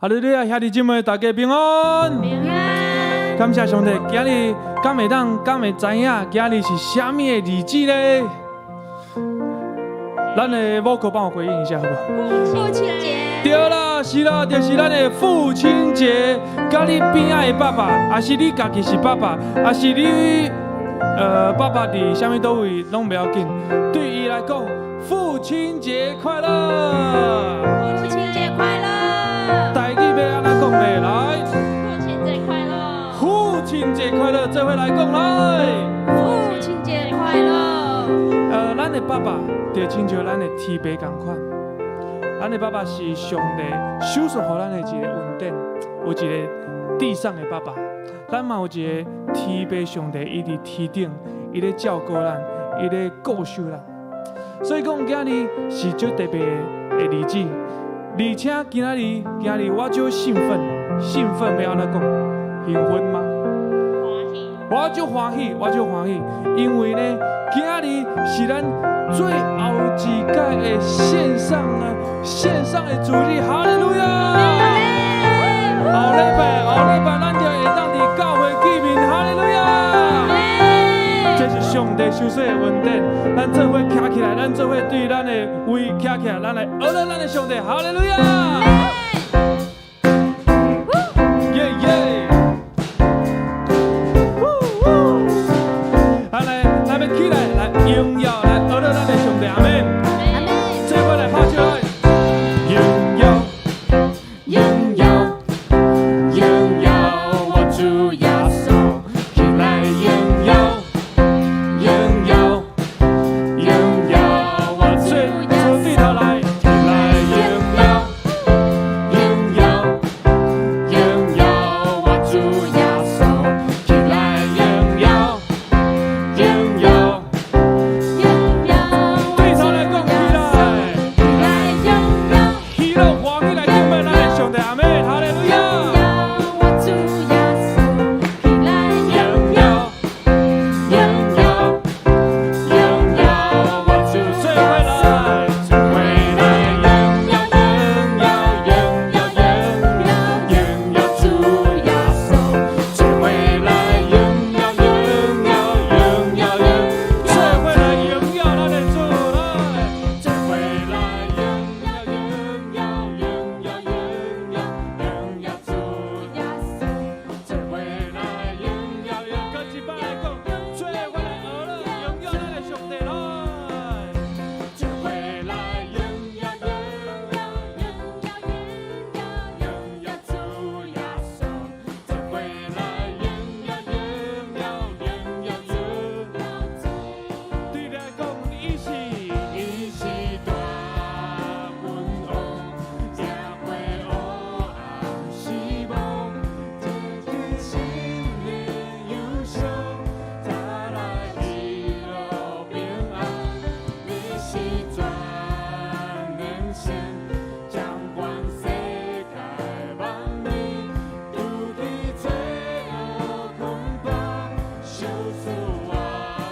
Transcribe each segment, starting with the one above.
哈利路亞，兄弟姊妹，大家平安。平安。感謝上帝，今日敢會當敢會知影，今日是啥物的日子咧？咱的 vocal 幫我回應一下，好不好？父親節。對啦，是啦，就是咱的父親節。佮你邊仔的爸爸，抑是你家己是爸爸，抑是你爸爸佇啥物佗位攏袂要緊。對伊來講，父親節快樂！父親節快樂！台語欲按怎講咧？來，父親節快樂！父親節快樂，做伙來講來。父親節快樂！咱的爸爸就親像咱的天父仝款，咱的爸爸是上帝賞賜予咱的一个恩典，有一个地上的爸爸，咱嘛有一个天父上帝，伊佇天頂，伊咧照顧咱，伊咧顧守咱。所以講，今日是足特別的日子，而且今日我足興奮，興奮欲按怎講？興奮嗎？歡喜。我足歡喜，我足歡喜，因為呢，今日是咱最後一屆的線上呢，線上的主日，哈利路亞！後禮拜，後禮拜咱就會當佇教會見面，哈利路亞！這是上帝賞賜的恩典，咱做伙徛起來，咱做伙對咱的位徛起來，咱來學樂咱的上帝，哈利路亞！耶耶！呼呼！咱來，咱欲起來，來榮耀，來學樂咱的上帝，阿門。阿門。做伙來拍手來，榮耀，榮耀，榮耀，我主耶穌，起來榮耀，榮耀，榮耀，我主做對頭來，起來榮耀，榮耀，榮耀，我主耶穌，起來榮耀，榮耀，榮耀。對頭來講起來，起來榮耀。喜樂歡喜來敬拜咱的上帝，阿門，哈利路亞。我主耶穌，起來榮榮耀，榮耀，榮耀，我主做伙來，做伙來榮耀，榮耀，榮耀，榮耀，榮耀主耶穌，做伙來榮耀，榮耀，榮耀，榮做伙來榮耀咱的主來。做伙來榮耀，榮耀，榮耀，榮耀，榮耀主耶穌，做伙來榮耀，榮閣一擺來講，做伙來學樂榮耀咱的上帝來。做伙來榮耀，榮耀，榮耀，榮耀，榮耀主耶穌，做伙來榮耀，榮耀，榮耀主。對來講，伊是伊是大君王，贏過黑暗死亡，這天心靈憂傷，再來喜樂平安。你是全能神，掌管世界萬民，除去罪惡捆綁，救贖我。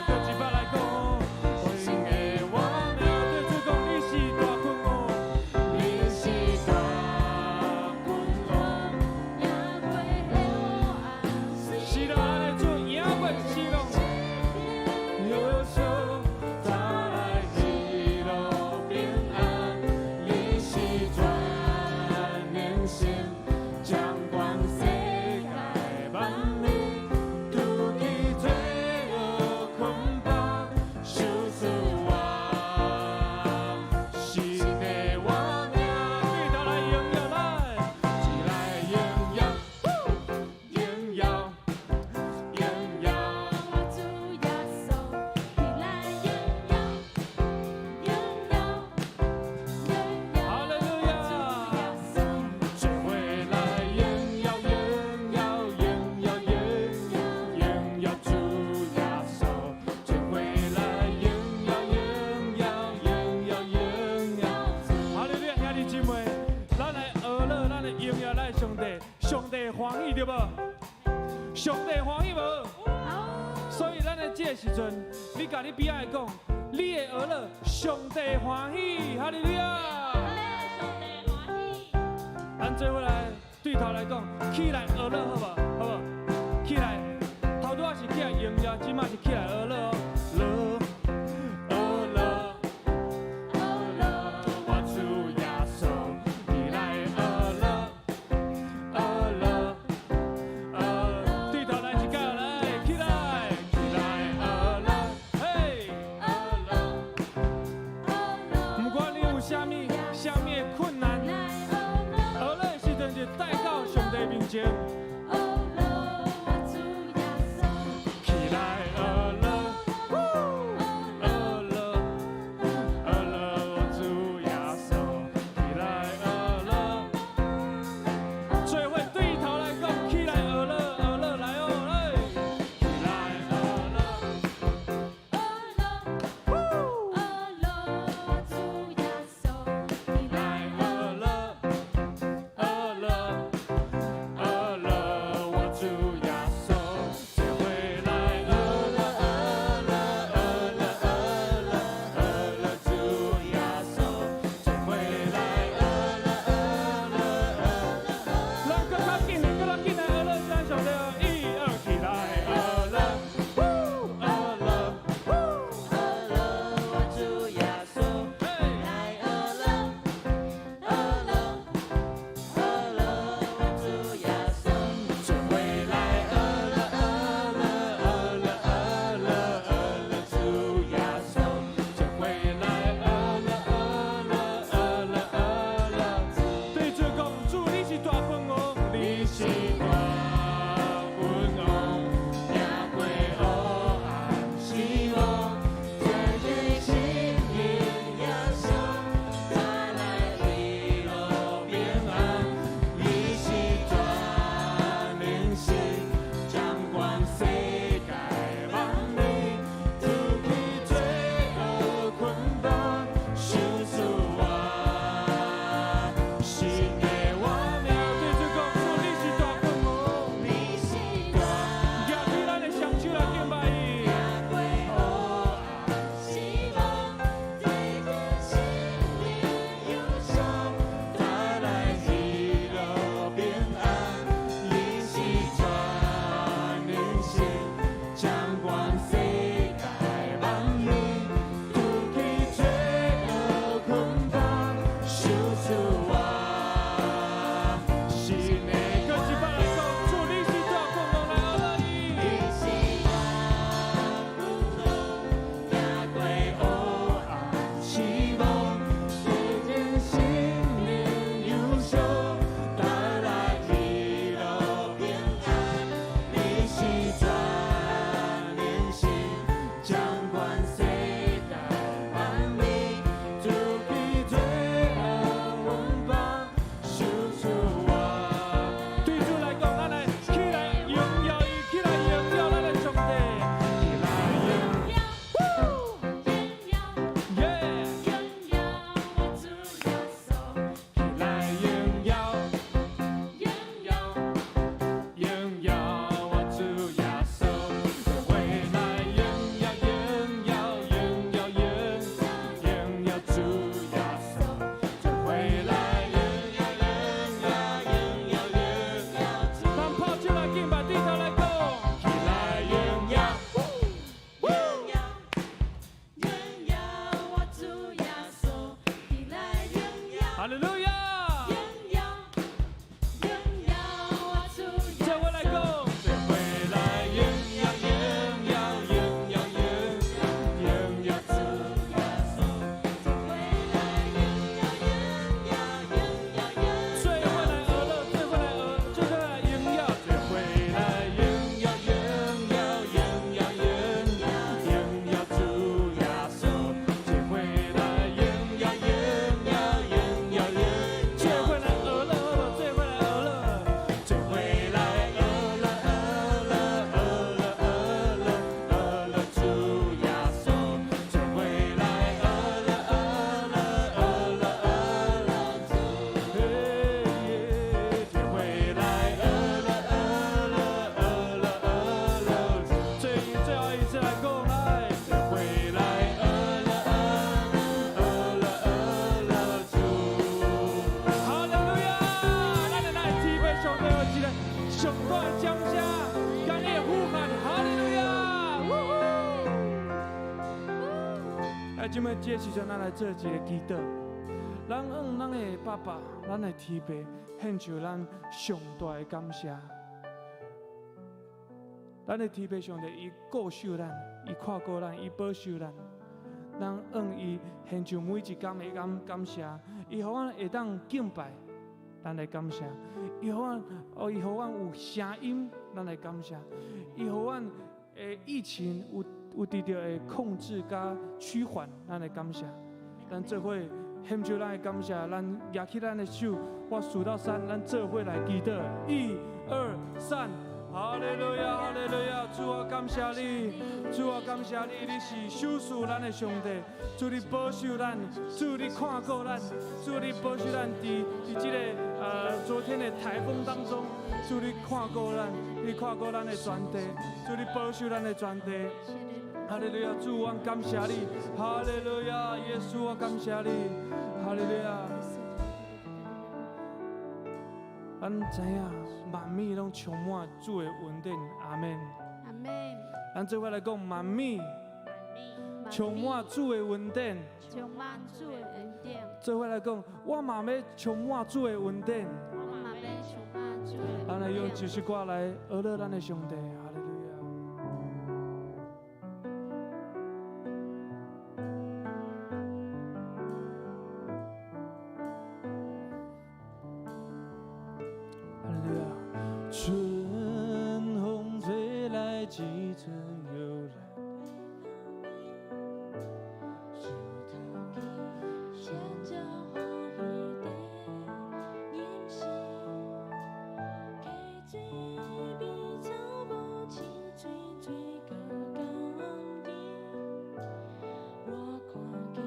閣一擺來講，新的我對主講，你是大君王，你是大君王，贏過黑暗是啦，咱的主贏過死亡。憂傷，再來喜樂平安。你是全能神，掌管世界萬民，除去罪惡捆綁，救贖我，新的我命。對頭來榮耀來，起來榮耀，榮耀，榮耀。我主耶穌，起來榮耀，榮耀，榮耀。哈利路亞。主耶穌，做伙來榮耀，榮耀，榮耀，榮耀，榮耀主耶穌。做伙來榮耀，榮耀，榮耀，榮耀。哈利路亞，兄弟姊妹，咱來學樂，咱來榮耀咱的上帝，上帝歡喜對無？上帝歡喜無？所以咱的這個時陣，你共你邊仔的講，你的學樂，上帝歡喜，哈利路亞。上帝歡喜。咱做伙來。頭來講，起來學樂好無？好無？起來，頭拄仔是起來榮耀，這擺是起來學樂哦。樂，學樂，學樂，我主耶穌，起來學樂，學樂，學樂。對頭來一個來，起來，起來學樂，嘿，學樂，學樂，毋管你有啥物啥物的困難，來學樂，學樂的時陣就帶到上帝面前。學樂，我主耶穌，起來學樂，學樂，學樂，我主耶穌，起來學樂。做伙對頭來講，起來學樂，學樂來哦，來。起來學樂，學樂，學樂，我主耶穌，起來學樂，學樂，學樂，姊妹，這個時陣，咱來做一個祈禱。咱向咱的爸爸、咱的天父獻上咱上大的感謝。咱的天父上帝，伊顧守咱，伊看顧咱，伊保守咱。咱向伊獻上每一工的感謝，伊予阮會當敬拜，咱來感謝；伊予阮哦，伊予阮有聲音，咱來感謝；伊予阮的疫情有得著的控制佮趨緩，咱來感謝。咱做伙獻上咱的感謝，咱舉起咱的手，我數到三，咱做伙來祈禱。一、二、三。哈利路亞，哈利路亞！主啊，感謝你，主啊，感謝你，你是賞賜咱的上帝，主你保守咱，主你看顧咱，主你保守咱佇這個昨天的颱風當中，主你看顧咱，你看顧咱的全地，主你保守咱的全地。哈利路亞，主，我感謝你，哈利路亞，耶穌，我感謝你，哈利路亞。咱知影萬物攏充滿主的恩典，阿們。阿們。咱做伙來講，萬物充滿主的恩典。充滿主的恩典。做伙來講，我嘛欲充滿主的恩典。我嘛欲充滿主的恩典。咱來用這首歌來學樂咱的上帝，哈利路亞。哈利路亞。春風吹來，一陣又來。樹頭起，香蕉歡喜的吟詩，溪水比草木青水水閣甘甜。我看見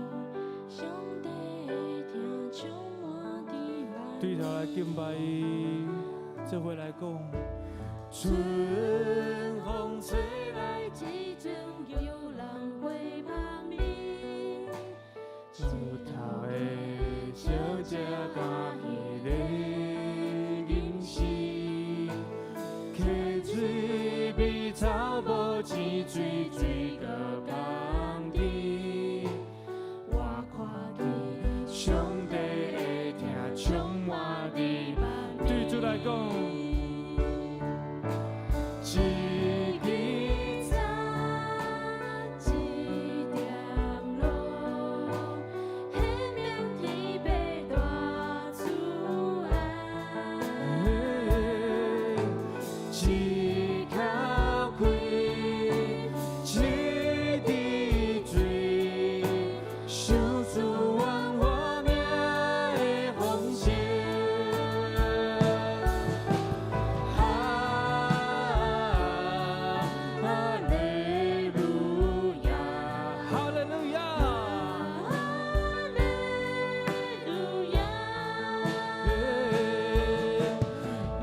上帝的疼充滿佇萬對頭來敬拜伊，做伙來講。春風吹來，一陣有人花香味，樹頭的小姐歡喜的吟詩，溪水比草木青水水閣甘甜。我看見上帝的疼充滿佇萬對主來講。一枝草，一點露，顯明天父大慈愛。一口氣，一滴水，賞賜阮活命的豐盛。哈利路亞，哈利路亞。哈利路亞。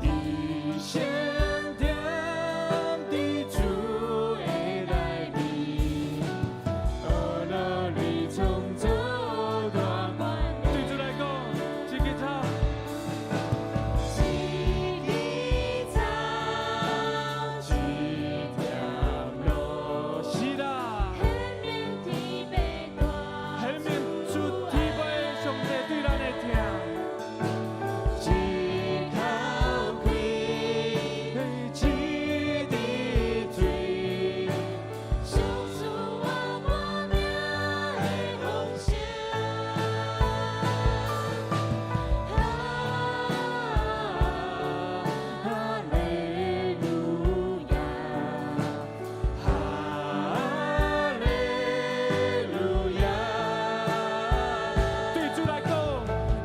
伊先踮佇主的內面，學樂你創造大權對主來講，一枝草，一枝草，一點露，是啦，顯明天父大顯明出天父上帝對咱的疼。一口氣，一滴水，賞賜我活命的豐盛。哈哈利路亞，哈利路亞。對主來講，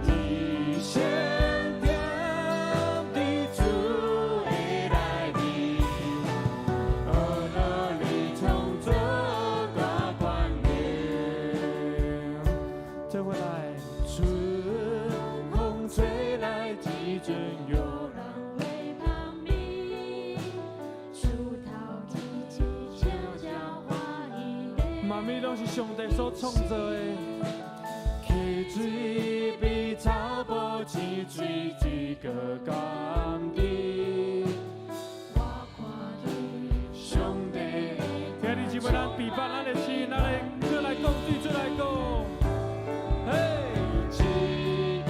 伊先踮佇主的內面，學樂你創造大權能。做伙來，春風吹來，一陣有人花香味，樹頭起一笑笑歡喜的萬物攏是上帝所創造的。溪水比草木青水水閣甘甜。我看見上帝兄弟姊妹，咱比拜咱的心，咱來閣來講，對主來講。嘿，一支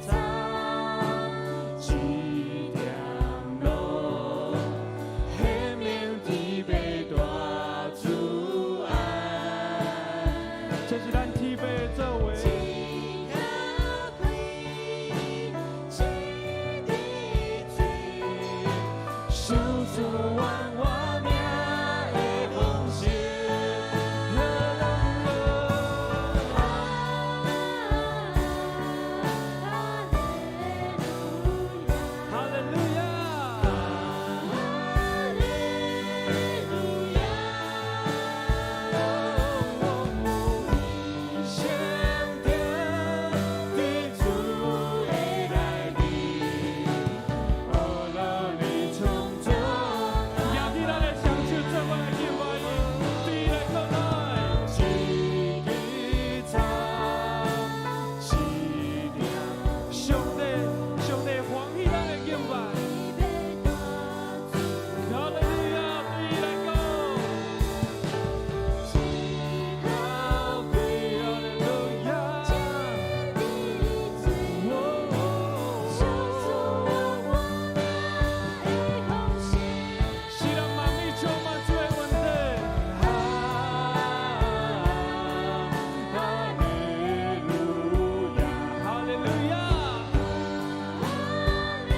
草，一點露，顯明天父大慈愛。這是咱天父的作為。一口氣，一滴水，數數萬活命的豐盛。哈利路亞，哈利路亞！哈利路亞。聖殿佇主的內裡，呵樂你創造。舉起咱的雙手，做伙來敬拜伊，對伊來講來。一支草，一點上帝，上帝歡喜咱的敬拜。哈利路亞，對伊來講。一口氣，哈利路亞！一滴水，數數萬活命的豐盛。是咱萬米充滿主的恩典。哈哈利路亞，哈利路亞！哈利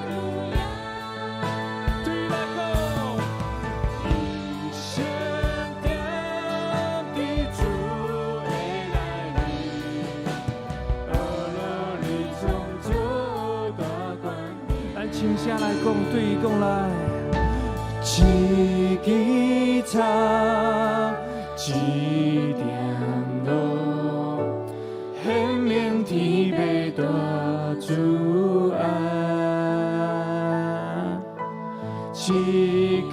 路亞，對伊來講。伊聖殿佇主的內裡，呵樂你創造大權柄。咱輕聲來講，對伊講來。一支草，一點露，顯明天父大慈愛。一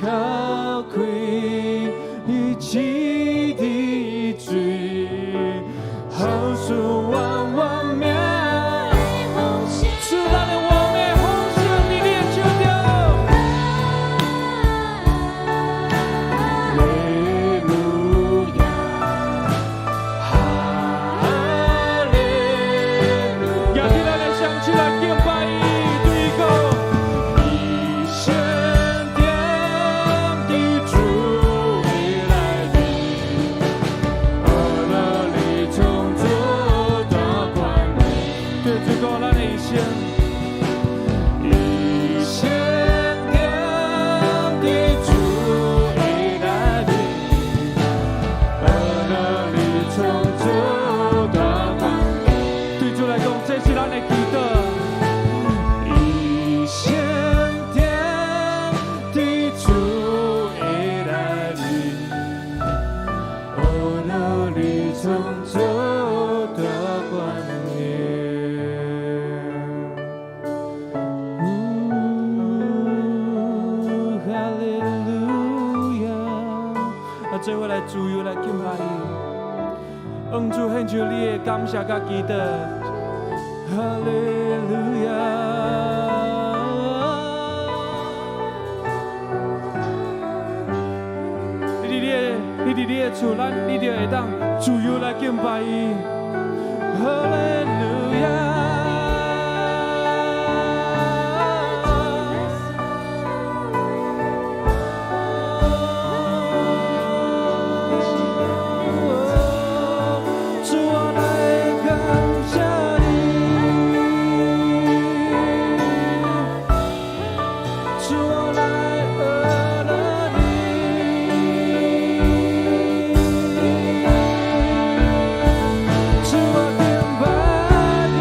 口氣，一滴水，好使活活命。的豐盛。主咱的王的豐盛佇你的手中。哈利路亞，哈利路舉起咱的雙手來敬拜伊，對伊講。伊聖殿佇主的內裡，呵樂你創造大權柄。對主講，咱的一生。伊聖殿佇主的內裡，呵樂你創造大權柄。對主來講，這是咱的祈禱。伊聖殿佇主的內裡，呵樂你創造大權柄。哈利路亞！啊，做伙來自由來敬拜伊。向主獻上你的感謝佮祈禱。哈利路亞！你佇你的厝，咱你就會當自由來敬拜伊。哈利路亞！主，我來感謝你。主，我來呵樂你。主，我敬拜你。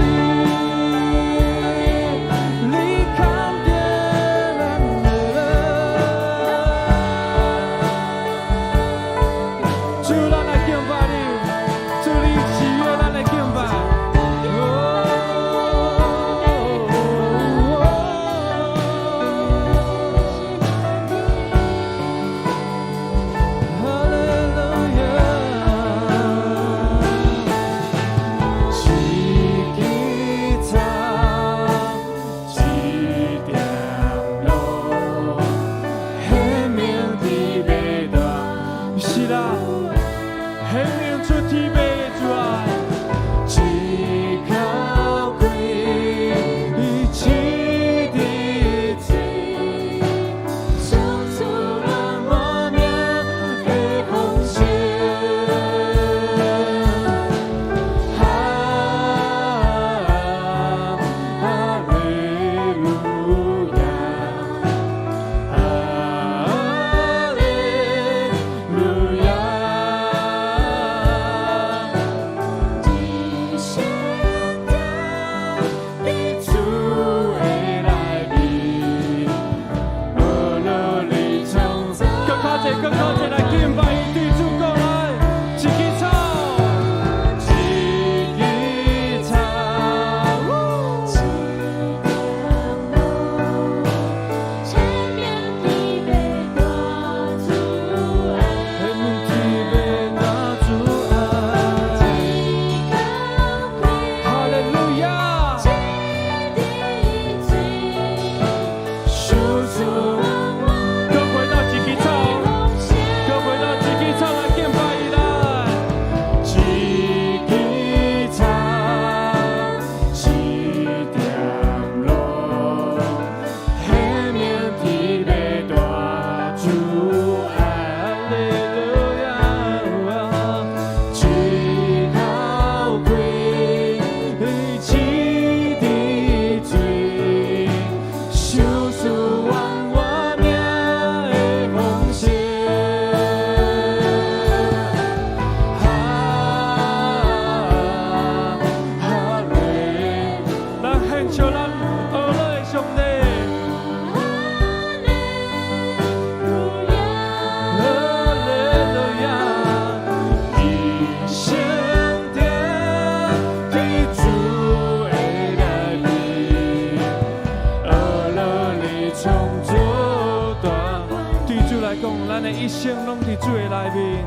的一生攏佇主的內面，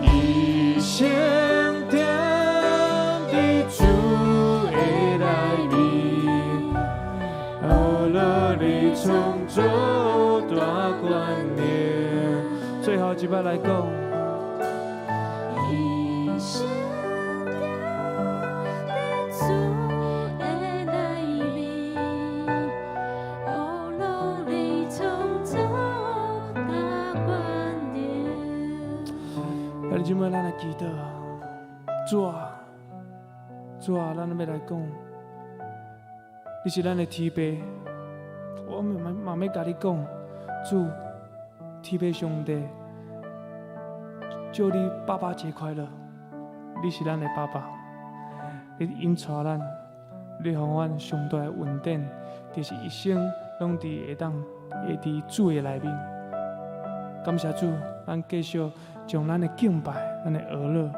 一生踮佇主的內面，呵樂你創造大權能。最後一擺來講。一生踮佇主的內面，呵樂你創造大權能。兄弟姊妹，咱來祈禱，主啊，主啊，咱欲來講，你是咱的天父，我們嘛欲共你講，主，天父上帝，祝你爸爸節快樂。你是咱的爸爸，你引帶咱，你予阮上大的恩典，就是一生攏佇會當會佇主的內面。感謝主，咱繼續將咱的敬拜、咱的呵樂，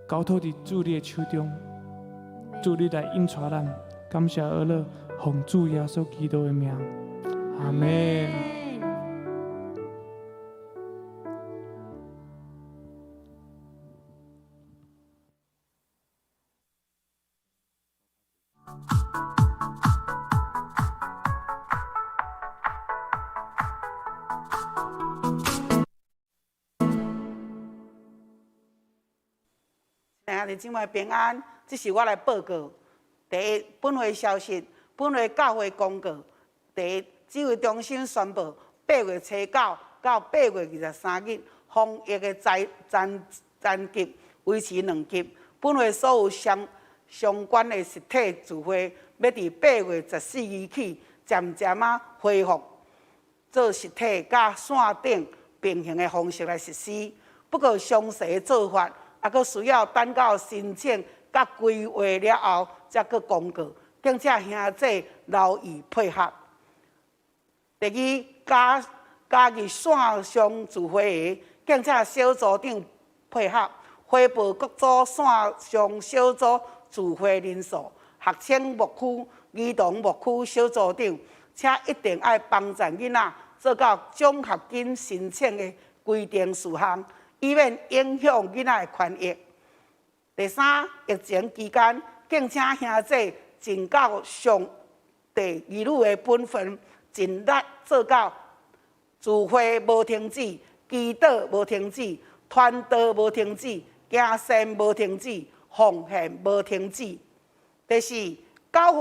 交託佇主你的手中。主你來引帶咱，感謝呵樂，奉主耶穌基督的名，阿們。兄弟姊妹平安，這是我來報告。第一，本會消息，本會教會公告。第一，指揮中心宣布，8月初9到8月23日，防疫的災層級維持兩級。本會所有相關的實體聚會，欲佇8月14日起，漸漸仔恢復做實體佮線頂平行的方式來實施。不過詳細的做法，猶閣需要等到申請佮規劃了後，才閣公告，敬請兄弟留意配合。第二，加入線上聚會的，敬請小組長配合，回報各組線上小組聚會人數，學青牧區、兒童牧區小組長，請一定愛幫助囡仔做到獎學金申請的規定事項，以免影響囡仔的權益。第三，疫情期間，敬請兄弟盡到上帝兒女的本分，盡力做到聚會無停止，祈禱無停止，傳道無停止，行善無停止，奉獻無停止。第四，教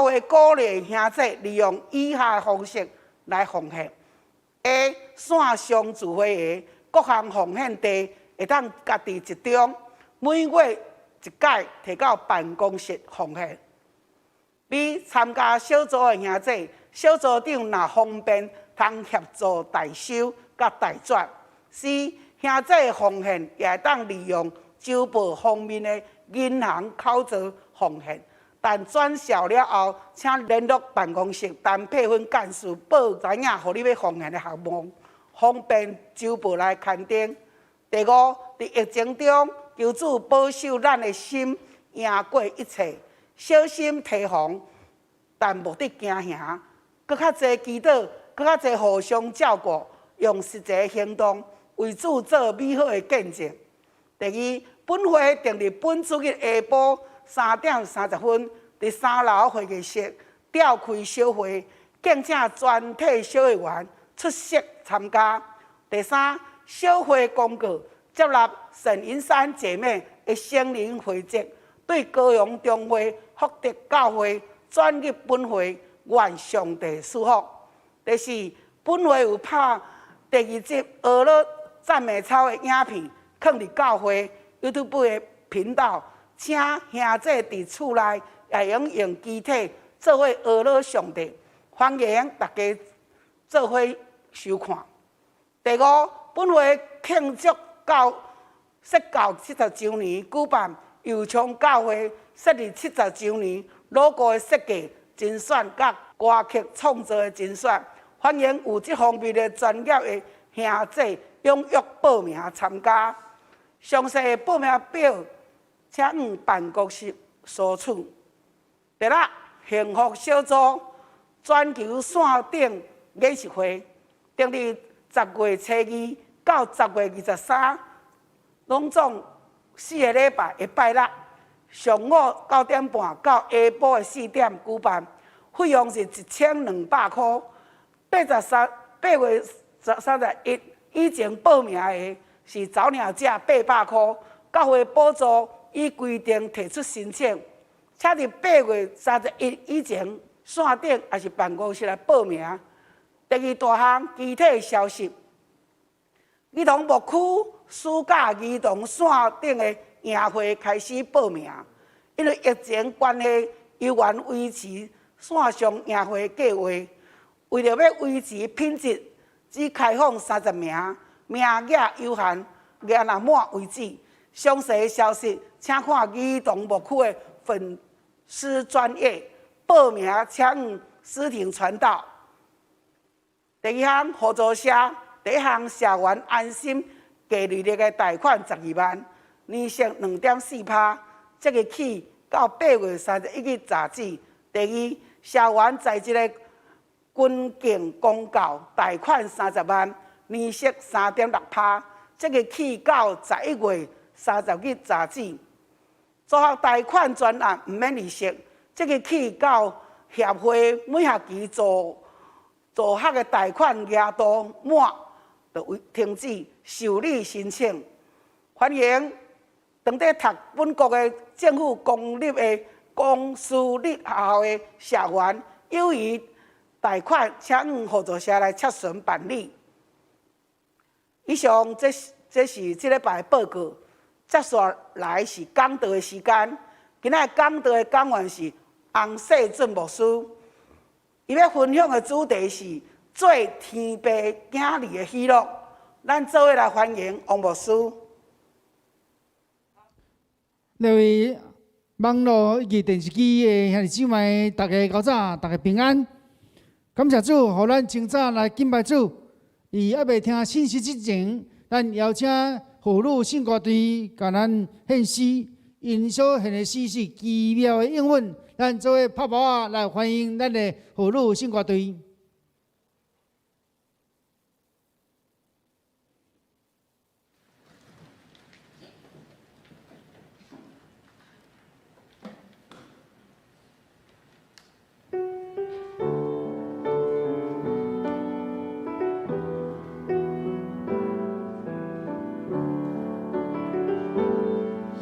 會鼓勵兄弟利用以下方式來奉獻：A 線上聚會的各項奉獻地會當家己集中，每月一擺提到辦公室奉獻。B 參加小組的兄弟，小組長若方便，通協助代收佮代轉。C 兄弟奉獻也會當利用周報封面的銀行口座奉獻，但轉銷了後，請聯絡辦公室陳佩芬幹事報知影，予你欲奉獻的項目，方便周報來刊登。第五，佇疫情中，求主保守咱的心，贏過一切，小心提防，但無得驚嚇。閣較濟祈禱，閣較濟互相照顧，用實際行動為主做美好的見證。第二，本會定佇本主日下晡3點30分，佇三樓會議室召開小會，敬請全體小會員出席參加。第三，小會公告接納沈雲山姐妹的成人會籍，對高雄中會福德教會轉入本會，願上帝賜福。第四，本會有拍第二集呵樂讚美操的影片，囥佇教會 YouTube 的頻道，請兄弟佇厝內也會用肢體做伙呵樂上帝，歡迎大家做伙收看。第五，本會慶祝教設教70週年，舉辦右昌教會設立70週年老歌的設計甄選佮歌曲創作的甄選，歡迎有這方面的專業的兄弟踴躍報名參加。詳細的報名表，請向辦公室索取。第六，幸福小組全球線頂研習會，定佇10月初二到10月23，攏總四个禮拜的拜六，上午9點半到下晡的4點舉辦，費用是1200箍。8月31以前報名的是早鳥價800箍，教會補助依規定提出申請，請佇8月31以前線頂抑是辦公室來報名。第二大項具體消息，兒童牧區暑假兒童線頂的營會開始報名，因為疫情關係，猶原維持線上營會計劃。為著欲維持品質，只開放30名，名額有限，額若滿為止。詳細消息，請看兒童牧區的粉絲專頁報名，請向思婷傳道。第二項合作社，第一項社員安心低利率的貸款12萬，年息2.4%，即日起到8月31日截止。第二，社員在職的軍警公告貸款30萬，年息3.6%，即日起到11月30日截止。助學貸款專案毋免利息，即日起到協會每學期助學的貸款額度滿，就會停止受理申請。歡迎當佇讀本國的政府公立的公私立學校的社員，有餘貸款，請向合作社來洽詢辦理。以上這是這禮拜的報告。接下來是講道的時間。今仔日講道的講員是洪世俊牧師，伊欲分享的主題是做天父囝兒的喜樂。咱做伙來歡迎王牧師。各位網路以及電視機的兄弟姊妹，大家較早，大家平安。感謝主，予咱清早來敬拜主。佇猶未聽信息之前，咱邀請婦女聖歌隊共咱獻詩，𪜶所獻的詩是奇妙的應允。咱做伙拍鼓仔來歡迎咱的婦女聖歌隊。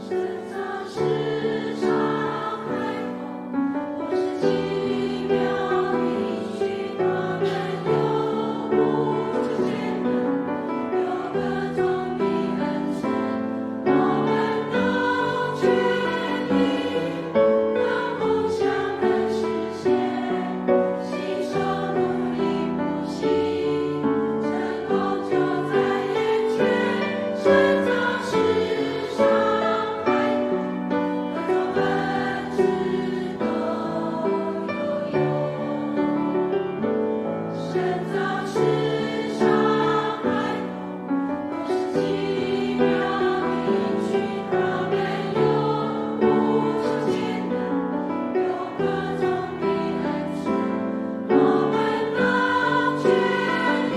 神造世上孩童，都是奇妙應許，他們有無窮潛能，有各種的恩賜，我們都決定，讓夢想能實現，攜手努力不息，成功就在眼前。神造世上孩童，各種恩賜都有用。神造世上孩童，都是奇妙應許，他們有無窮潛能，有各種的恩賜，我們都決定，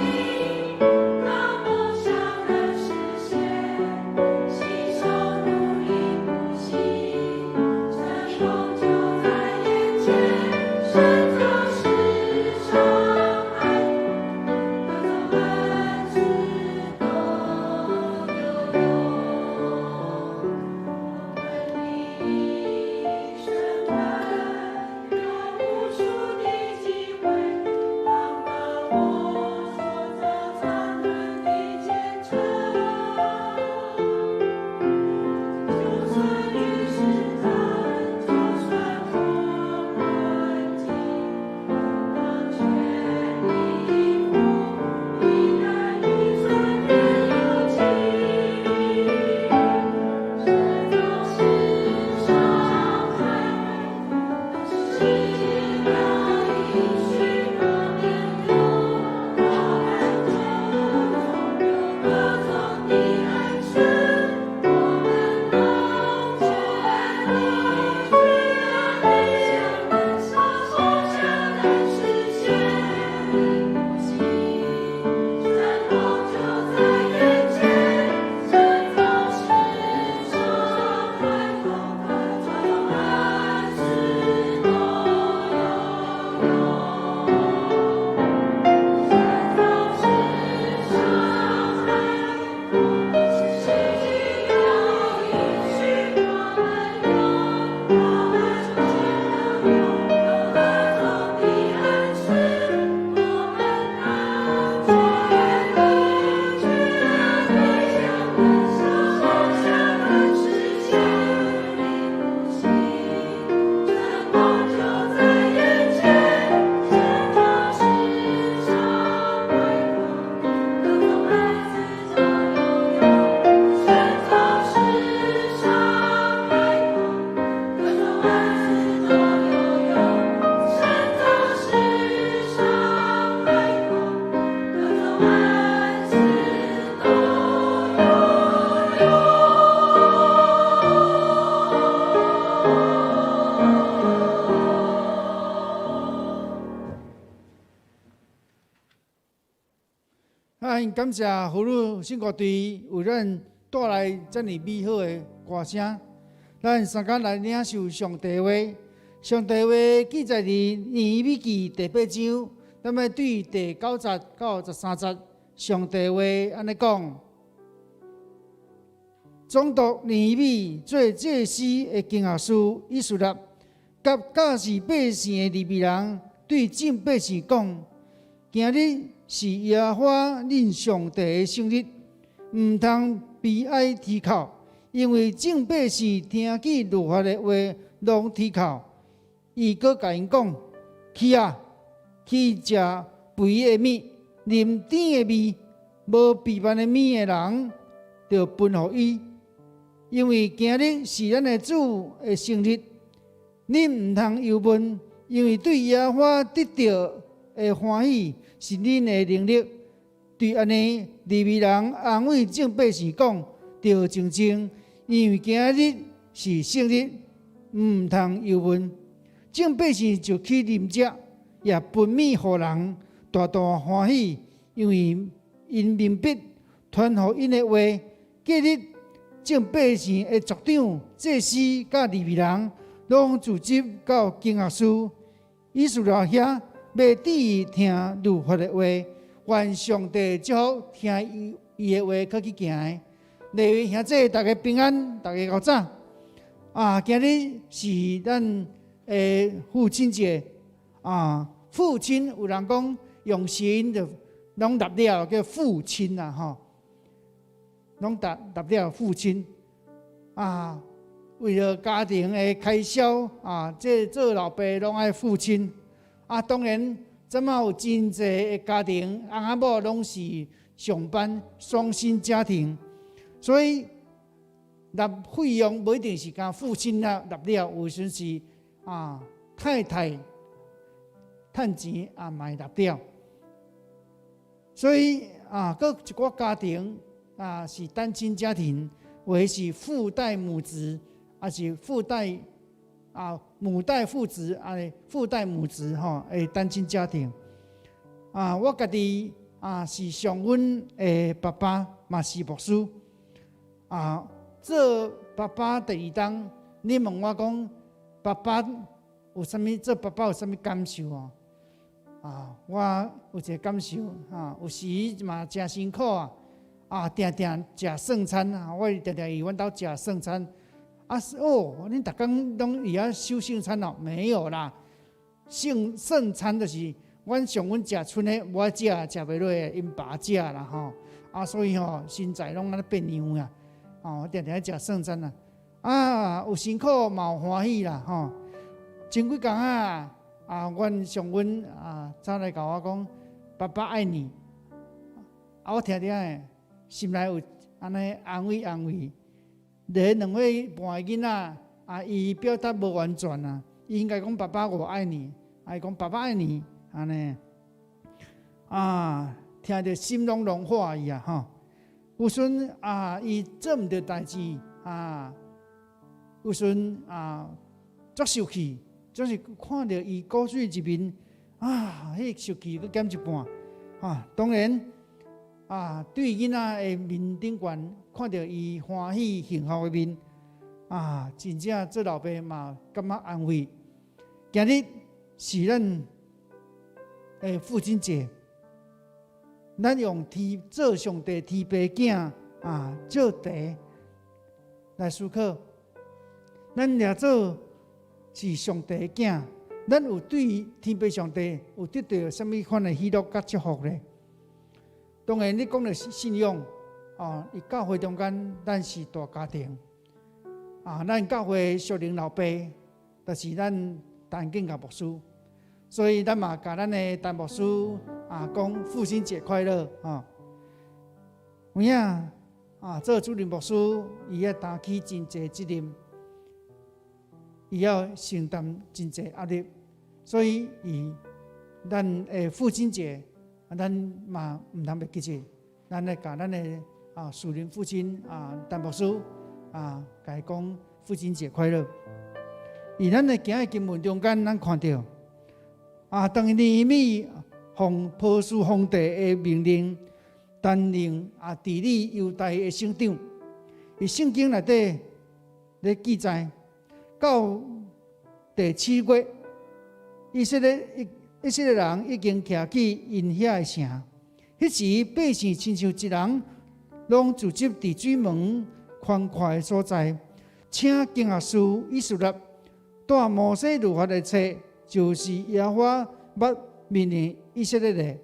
讓夢想能實現，攜手努力不息，成功就在眼前。神造世上孩童，各種恩賜都有用。我們的一生有無數的機會，當把握所造燦爛的前程。就算遇試探，就算逢困境，啊，感謝婦女聖歌隊為咱帶來遮爾美好的歌聲。咱三工來領受上帝話，上帝話記載佇尼希米記第八章，咱欲對第九節到十三節，上帝話按呢講：總督尼希米做祭司的經學士以斯拉，佮教示百姓的利未人，對眾百姓講：今日是耶和華恁上帝的聖日，毋通悲哀啼哭，因為眾百姓聽見律法的話，攏啼哭。伊閣共𪜶講：去啊，去食肥的物，啉甜的味，無肥慢的物的人，著分予伊。因為今日是咱的主的聖日，恁毋通憂悶，因為對耶和華得著的歡喜是恁的能力。對按呢，利未人安慰眾百姓講：著靜靜，因為今日是聖日，毋通憂悶。眾百姓就去啉食，也分物予人，大大歡喜，因為𪜶明白傳予𪜶的話。隔日，眾百姓的族長、祭司佮利未人，攏聚集到經學士以斯拉遐，欲注意聽律法的話。願上帝祝福聽伊伊的話，閣去行的。利未兄弟，大家平安，大家較早。啊，今日是咱的父親節啊！父親有人講用諧音就攏擸了叫父親啊，吼，攏擸擸了父親啊。為了家庭的開銷啊，這做老爸攏愛付親啊。當然，這馬有真濟的家庭，翁仔某攏是上班雙薪家庭，所以納費用無一定是干父親啊納了，有時是啊太太趁錢也嘛會納了。所以啊，閣一寡家庭啊是單親家庭，有的是父帶母職，抑是父帶啊母帶父職，啊父帶母職吼，的單親家庭。啊，我家己啊是上阮的爸爸嘛是牧師。啊，做爸爸第二冬，你問我講，爸爸有啥物？做爸爸有啥物感受哦？啊，我有一個感受啊，有時嘛誠辛苦啊，啊，定定食聖餐啊，我定定佇阮兜食聖餐。啊哦，恁逐工攏佇遐守聖餐哦？沒有啦，聖聖餐就是阮上阮食賰的，無愛食，食袂落，𪜶爸食啦吼。啊，所以吼身材攏按呢變樣啊。哦，定定愛食聖餐啊，啊，有辛苦嘛有歡喜啦吼。前幾工啊，啊，阮上阮啊，走來共我講，爸爸愛你。啊，我聽著的，心內有按呢安慰安慰。連兩歲半的囡仔，啊，伊表達無完全啊，伊應該講爸爸我愛你，啊，伊講爸爸愛你，按呢，啊，聽著心攏融化去啊，吼。有時陣啊，伊做毋著代誌啊，有時陣啊，足受氣，總是看著伊古錐一面啊，彼個受氣閣減一半啊。當然啊，對囡仔的面頂懸看著伊歡喜幸福的面啊，真正做老爸嘛感覺安慰。今日是咱的父親節。咱用天做上帝天父囝啊，做題來思考。咱若做是上帝的囝，咱有對天父上帝有得著啥物款的喜樂佮祝福咧？當然，你講的是信仰哦，佇教會中間，咱是大家庭啊，咱教會屬靈老爸，就是咱陳建國牧師，所以咱嘛共咱的陳牧師啊講父親節快樂啊！有影啊，做主任牧師，伊要擔起真濟責任，伊要承擔真濟壓力，所以伊咱的父親節，咱嘛毋通袂記得，咱來共咱的啊屬靈父親啊陳牧師啊，共伊講父親節快樂。佇咱的今日經文中間，咱看著啊，當尼希米奉波斯皇帝的命令，擔任啊治理猶大的省長。佇聖經內底咧記載，到第七月，以色列人已經徛起𪜶遐的城。彼時百姓親像一人，攏聚集佇水門寬闊的所在，請經學士以斯拉帶摩西律法的冊，就是耶和華捌命令以色列的。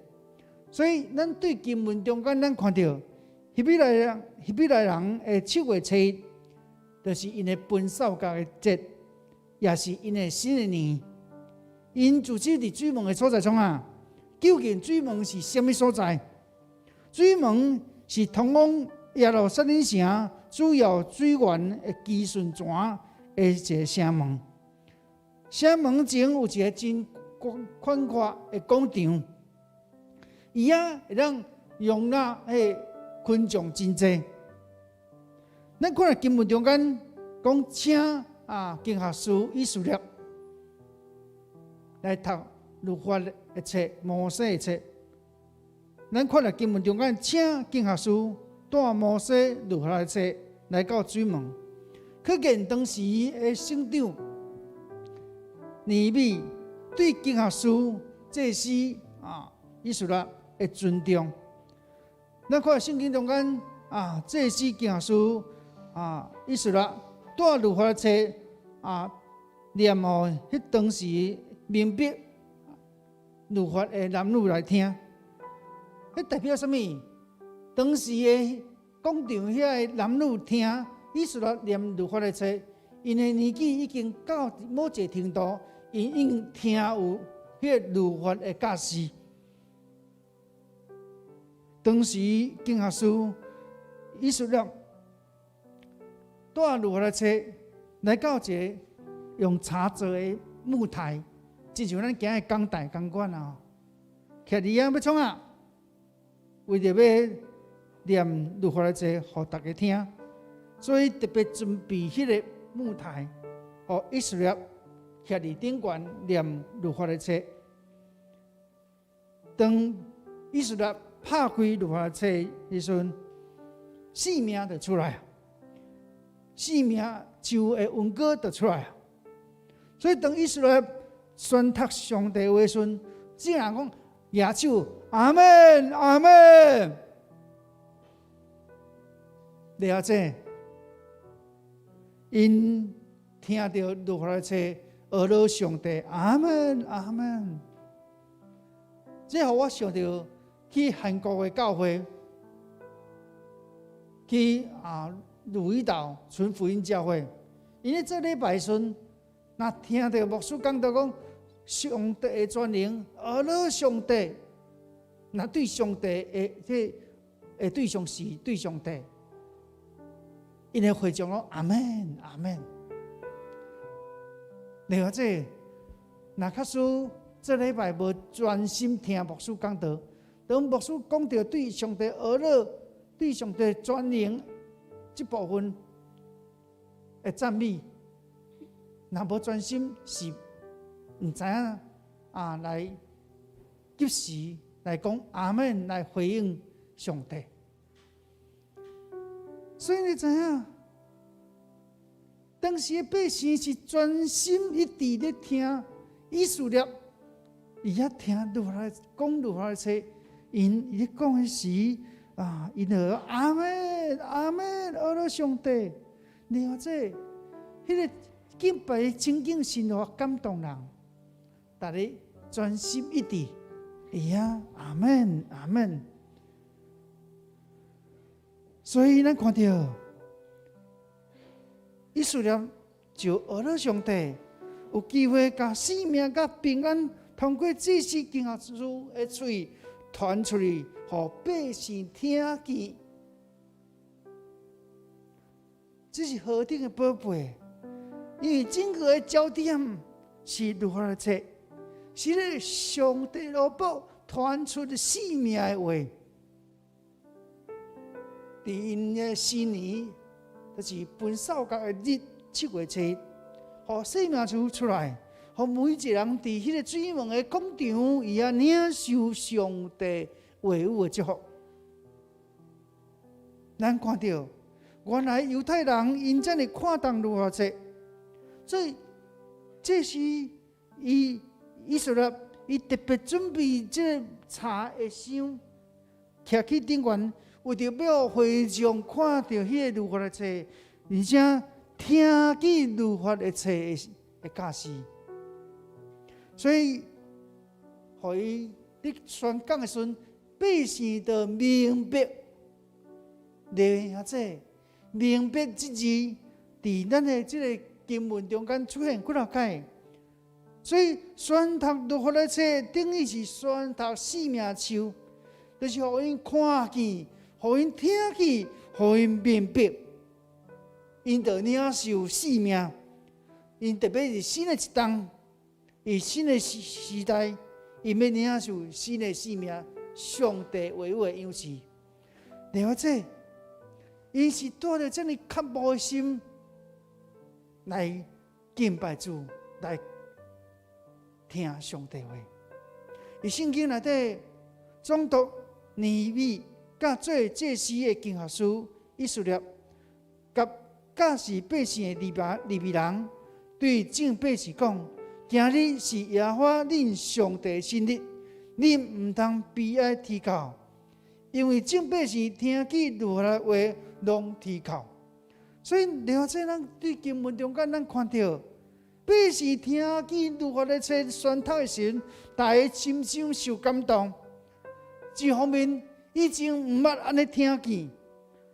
所以，咱對經文中間，咱看著希伯來人的七月初一，就是𪜶的奔掃角的節，也是𪜶的新的年。𪜶聚集佇水門的所在創啥？究竟水門是啥物所在？水門是通往耶路撒冷城主要水源的基順泉的一個城門。城門前有一個真寬闊的廣場，伊啊會當容納彼群眾真濟。咱看經文中間講，請啊經學士以斯拉來讀律法的冊，摩西的冊。咱看著經文中間，請經學士帶摩西律法的冊來到水門，可見當時的省長尼米對經學士祭司啊以斯拉的尊重。咱看聖經中間啊，祭司經學士啊以斯拉帶律法的冊啊，念予彼當時明白律法的男女來聽，彼代表啥物？當時的廣場遐的男女聽以斯拉念律法的冊，𪜶的年紀已經到某一個程度，𪜶已經聽有彼個律法的教示。當時經學士以斯拉帶律法的冊來到一個用柴做的木台，親像咱今日講台仝款啊！徛佇遐欲創啥？為著欲念律法的冊，予大家聽，所以特別準備彼個木台，予以斯拉徛佇頂懸念律法的冊。當以斯拉拍開律法的冊的時陣，生命就出來，生命樹的恩膏就出來。所以當以斯拉宣讀上帝話時陣，眾人講舉手，阿門，阿門。了解，𪜶聽著律法的冊，呵咾上帝，阿門，阿門。這予我想著去韓國的教會，去啊汝矣島純福音教會，𪜶咧做禮拜時陣，若聽著牧師講到講上帝的權能，呵咾上帝，若對上帝的這的對象是對上帝，𪜶的會眾講阿門阿門。了解，若假使這禮拜無專心聽牧師講道，當牧師講著對上帝呵咾、對上帝權能這部分的讚美，若無專心是毋知影啊，來及時來講阿門來回應上帝。所以你知影，當時的百姓是專心一致咧聽以斯拉，伊遐聽律法講律法的冊，𪜶伊咧講的時啊，𪜶就阿門阿門，呵咾上帝。了解，彼個敬拜的情景真予感動人，逐家專心一致，會曉阿門阿門。所以咱看著以斯拉就呵咾上帝，有機會共生命佮平安通過祭司經學士的喙傳出去，予百姓聽見。這是何等的寶貝！因為整個的焦點是律法的冊，是咧上帝羅卜傳出的生命的話。佇𪜶的新年，就是奔掃角的日七月初一，予生命樹出來，予每一個人佇彼個水門的廣場，伊啊領受上帝話語的祝福。咱看著，原來猶太人𪜶遮爾看重律法冊，所以這是伊以斯拉伊特別準備這個冊的箱，徛去頂懸，為著欲會眾看著彼个律法的冊，而且聽見律法的冊的教示，所以，予伊佇宣講的時陣，百姓就明白。利未這明白這字，佇咱的這个經文中間出現幾若擺，所以宣讀律法的冊，等於是宣讀生命樹，就是予𪜶看見，予𪜶聽見，予𪜶明白，𪜶就領受生命。𪜶特別是新的一冬，佇新的時時代，𪜶欲領受新的生命，上帝話語的樣式。另外這。𪜶是帶著遮爾渴慕的心來敬拜主，來聽上帝話。佇聖經內底，總督尼米佮做祭司的經學師以斯拉，佮教示百姓的利未人，對眾百姓講：今日是耶和華恁上帝新日，恁毋通悲哀啼哭，因為眾百姓聽見律法的話，攏啼哭。所以，了這咱佇經文中間，咱看著百姓聽見律法的冊宣讀的時陣，大家深深受感動。一方面，以前毋捌按呢聽見；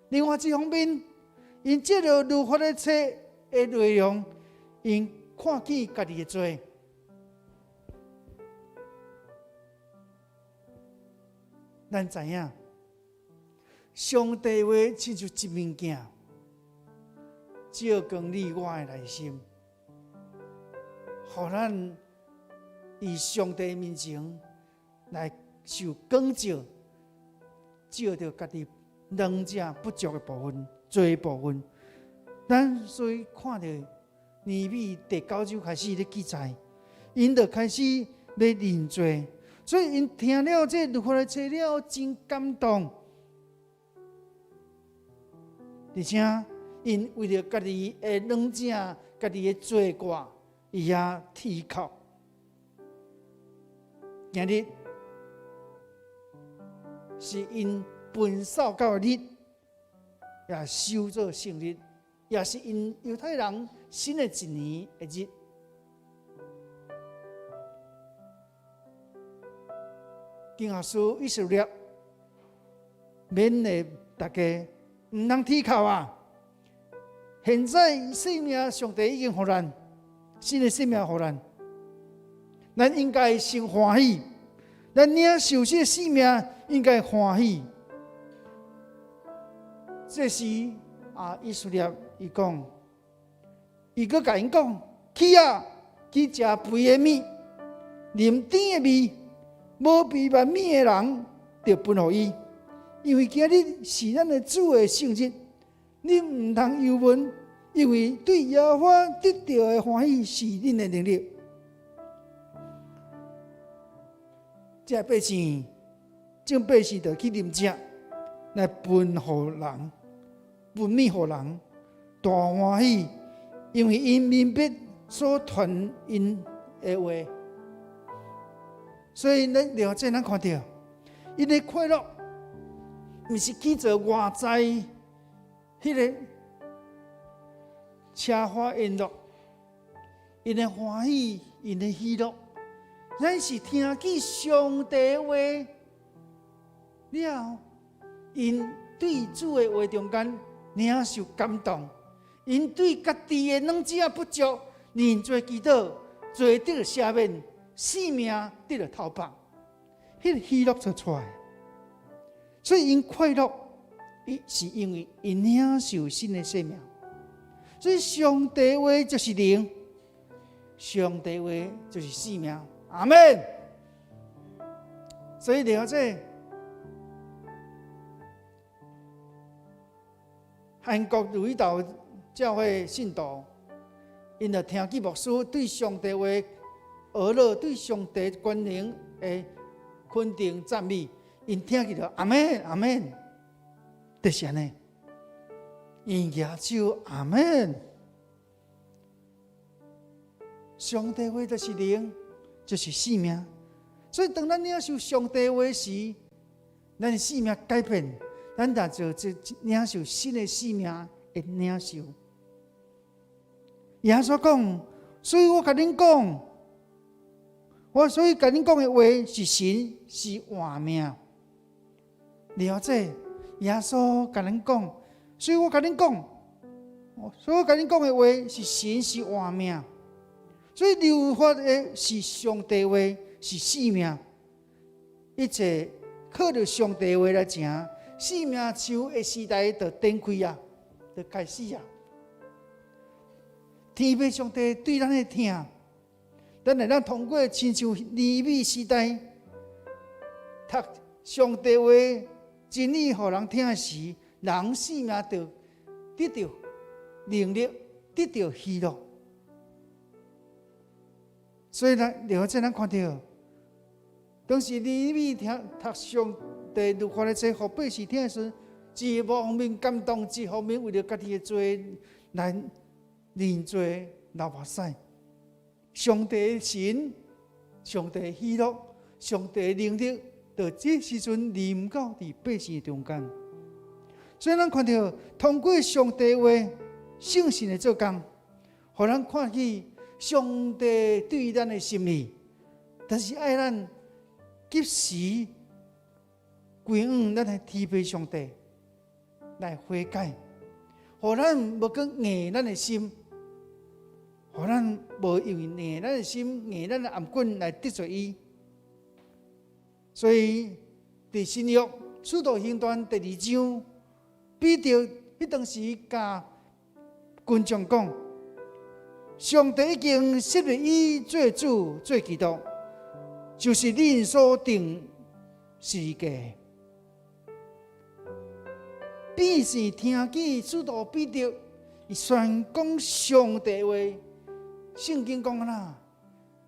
另外一方面，𪜶藉著律法的冊的內容，𪜶看見家己的罪。咱知影，上帝話親像一面鏡，照光你我的內心，予咱佇上帝面前來受光照，照著家己軟弱不足的部分、罪的部分。咱所以看著尼米第九章開始咧記載，𪜶就開始欲認罪。所以𪜶聽了這律法的冊了，真感動，而且𪜶為著家己的軟弱、家己的罪過，伊也啼哭。今日是𪜶分掃酵的日，也收做聖日，也是𪜶猶太人新的一年的日。經學師以斯拉勉勵大家，毋通啼哭啊！現在生命上帝已經予咱新的生命予咱，咱應該先歡喜。咱領受這個生命應該歡喜。這時啊，以斯拉伊講，伊閣共𪜶講：去啊，去食肥的物，啉甜的味。無備辦物的人，著分予伊，因為今日是咱的主的聖日，恁毋通憂悶，因為對耶和華得著的歡喜是恁的能力。這百姓，眾百姓就去啉食，來分予人，分物予人，大歡喜，因為𪜶明白所傳𪜶的話。所以咱了解，咱看著，𪜶的快樂，毋是去做外在彼个奢華宴樂，𪜶的歡喜，𪜶的喜樂，咱是聽見上帝話了，𪜶對主的話中間領受感動，𪜶對家己的軟弱不足，認罪祈禱，罪得赦免。生命得著透放，彼个喜樂就出來。所以𪜶快樂，伊是因為𪜶領受新的生命。所以上帝話就是靈，上帝話就是生命。阿們。所以了解韓國汝矣島教會信徒，𪜶就聽見牧師對上帝話。學了對上帝權能的肯定讚美，𪜶聽見著阿們阿們，就是按呢。因舉手阿門。上帝話就是靈，就是生命。所以當咱領受上帝話時，咱的生命改變，咱就做這領受新的生命的領受。耶穌講，所以我共恁講，我所以共恁講的話是神，是活命。了解，耶穌共恁講，所以我共恁講，所以我共恁講的話是神，是活命。所以律法的是上帝話，是生命。一切靠著上帝話來行，生命樹的時代就展開啊，就開始啊。天父上帝對咱的疼，咱會當通過親像尼米時代讀上帝話真理，予人聽時，人生命就得著能力，得著喜樂。所以咱了解，咱看著，當時尼米聽讀上帝律法的冊，予百姓聽的時，一方面感動，一方面為著家己的罪來認罪流目屎。上帝的神，上帝的喜樂，上帝的能力，就這時陣臨到佇百姓中間。所以咱看著通過上帝話聖神的做工，予咱看見上帝對咱的心意，但是愛咱及時歸向咱的天父上帝來悔改，予咱無閣硬咱的心，予咱無因為硬咱的心、硬咱的頷頸來得罪伊。所以，佇新約使徒行傳第二章，彼得彼當時共群眾講：上帝已經設立伊做主、做基督，就是恁所釘十字架。百姓聽見使徒彼得伊宣講上帝話，聖經講啦，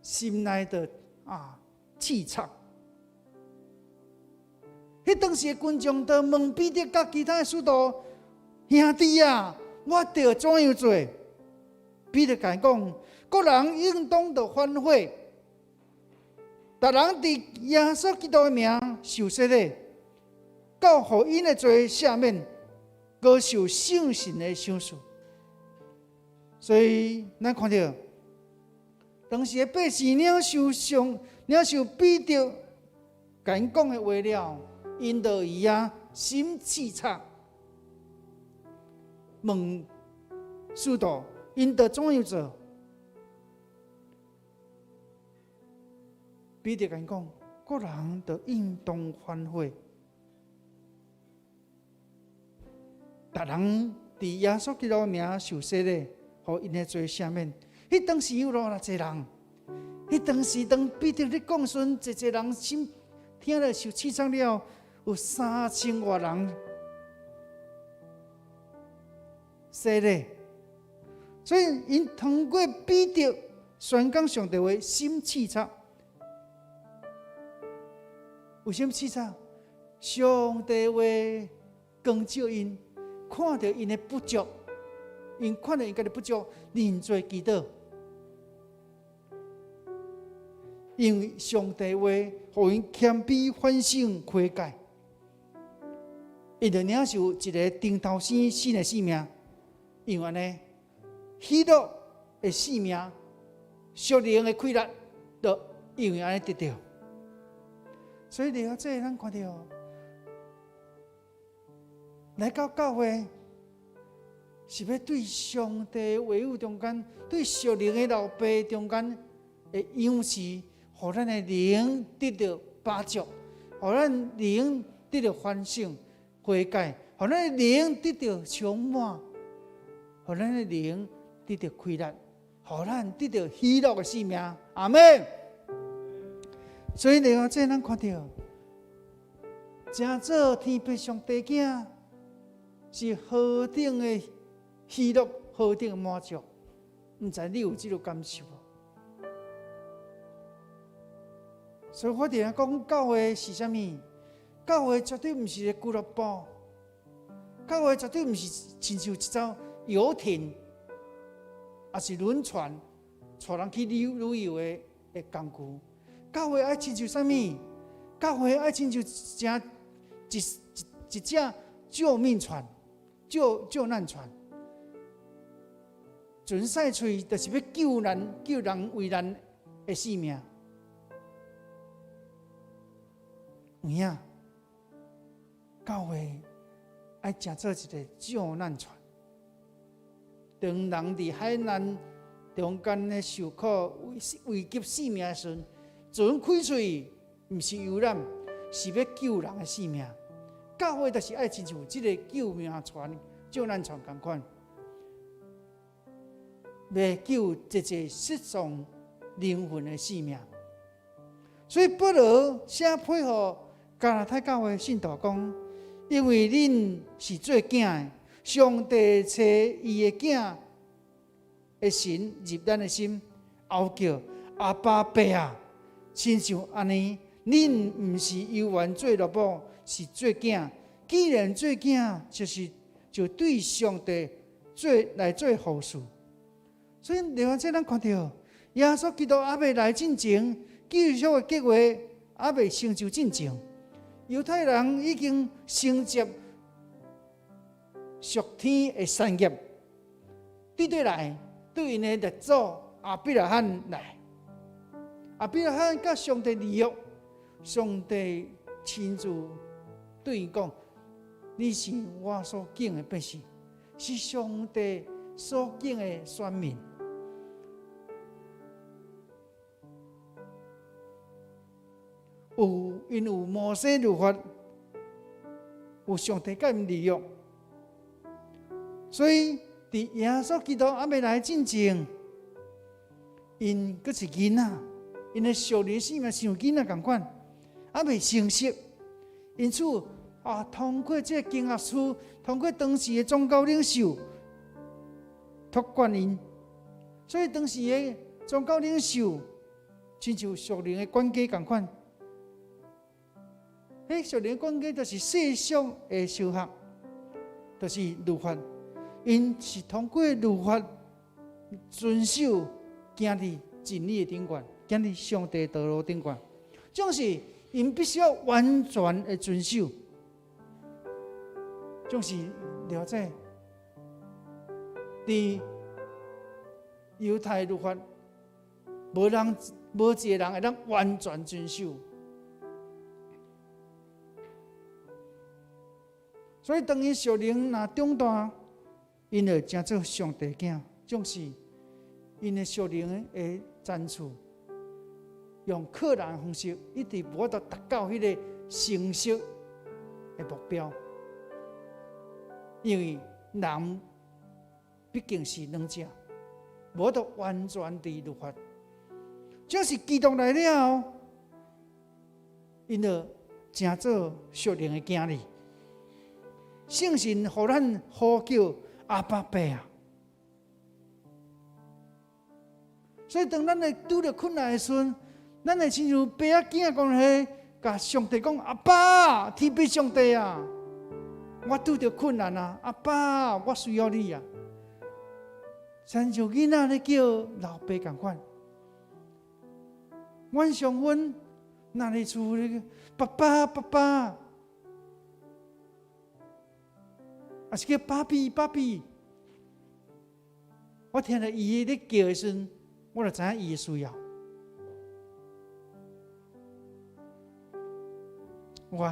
心內就啊刺插。彼當時的群眾就問彼得佮其他的使徒兄弟啊，我著怎樣做？彼得共𪜶講，各人應當著反悔，逐人佇耶穌基督的名受洗禮，到予𪜶的罪赦免，閣受聖神的賞賜。所以，咱看著當時的百姓領受上領受彼得共𪜶講的話了，𪜶就伊啊心刺插，問使徒，𪜶著怎樣做？彼得共𪜶講，各人著應當反悔，逐人佇耶穌基督的名受洗禮，予𪜶的罪赦免。彼當時有偌濟人？彼當時當彼得咧講時陣，濟濟人心聽了受刺傷了，有三千外人洗禮。所以𪜶通過彼得宣講上帝話，心刺插。為啥物刺插？上帝話光照𪜶，看著𪜶的不足，𪜶看著𪜶家己不足，認罪祈禱。因為上帝話，予𪜶謙卑反省悔改，𪜶就領受一个重頭生新的生命。因為按呢，喜樂的生命、屬靈的快樂，就因為按呢得著。所以了這，咱看著來到教會，是欲對上帝話語中間，對屬靈的老爸中間的養飼，予咱的靈得著飽足，予咱靈得著反省悔改，予咱的靈得著充滿，予咱的靈得著快樂，予咱得著喜樂的生命。阿們。所以了這，咱看著，成做天父上帝囝，是何等的喜樂，何等的滿足。毋知你有這个感受無？所以我定定講，教會是啥物？教會絕對毋是一个俱樂部，教會絕對毋是親像一艘遊艇，抑是輪船，帶人去旅遊的工具。教會愛親像啥物？教會愛親像一一一隻救命船、救難船。船駛出去，就是欲救難、救人危難的性命。有影，教會愛成做一个救難船。當人佇海難中間咧受苦、危急性命的時陣，船開出去，毋是遊覽，是欲救人的性命。教會就是愛親像這个救命船、救難船仝款，欲救這濟失喪靈魂的性命。所以保羅寫批予加拉太教會信徒講，因為恁是做囝的，上帝差伊的囝的神入咱的心，吼叫阿爸父啊，親像按呢，恁毋是猶原做奴僕，是做囝。既然做囝，就是就對上帝做來做後嗣。所以另外這咱看著耶穌基督猶未來進前，救贖的計劃猶未成就進前，猶太人已經承接屬天的產業，對佗來？對𪜶的列祖亞伯拉罕來，亞伯拉罕佮上帝立約，上帝親自對伊講：你是我所揀的百姓，是上帝所揀的選民。有𪜶有摩西律法，有上帝佮𪜶立約，所以佇耶穌基督猶未來進前，𪜶閣是囡仔，𪜶的屬靈生命像囡仔仝款，猶未成熟，因此啊，通過這個經學師，通過當時的宗教領袖託管𪜶，所以當時的宗教領袖親像屬靈的管家仝款。彼屬靈管家就是世俗的小學，就是律法。𪜶是通過律法遵守，行佇真理的頂懸，行佇上帝道路頂懸。總是𪜶必須要完全的遵守，總是了解佇猶太律法，無人無一个人會當完全遵守。所以當𪜶屬靈若長大，𪜶就成做上帝囝，總是𪜶的屬靈的層次，用靠人的方式，一直無法度達到彼个成熟的目標。因為人畢竟是軟弱，無法度完全佇律法。這是基督來了後，𪜶就成做屬靈的囝兒。聖神予咱呼叫阿爸父啊！所以當咱會拄著困難的時陣，咱會親像爸仔囝講彼，共上帝講：阿爸，天父上帝啊！我拄著困難啊！阿爸，我需要你啊！親像囡仔咧叫老爸仝款，阮上阮若佇厝裡，爸爸爸爸。抑是叫爸比爸比，我聽著伊咧叫的時陣，我就知影伊的需要。我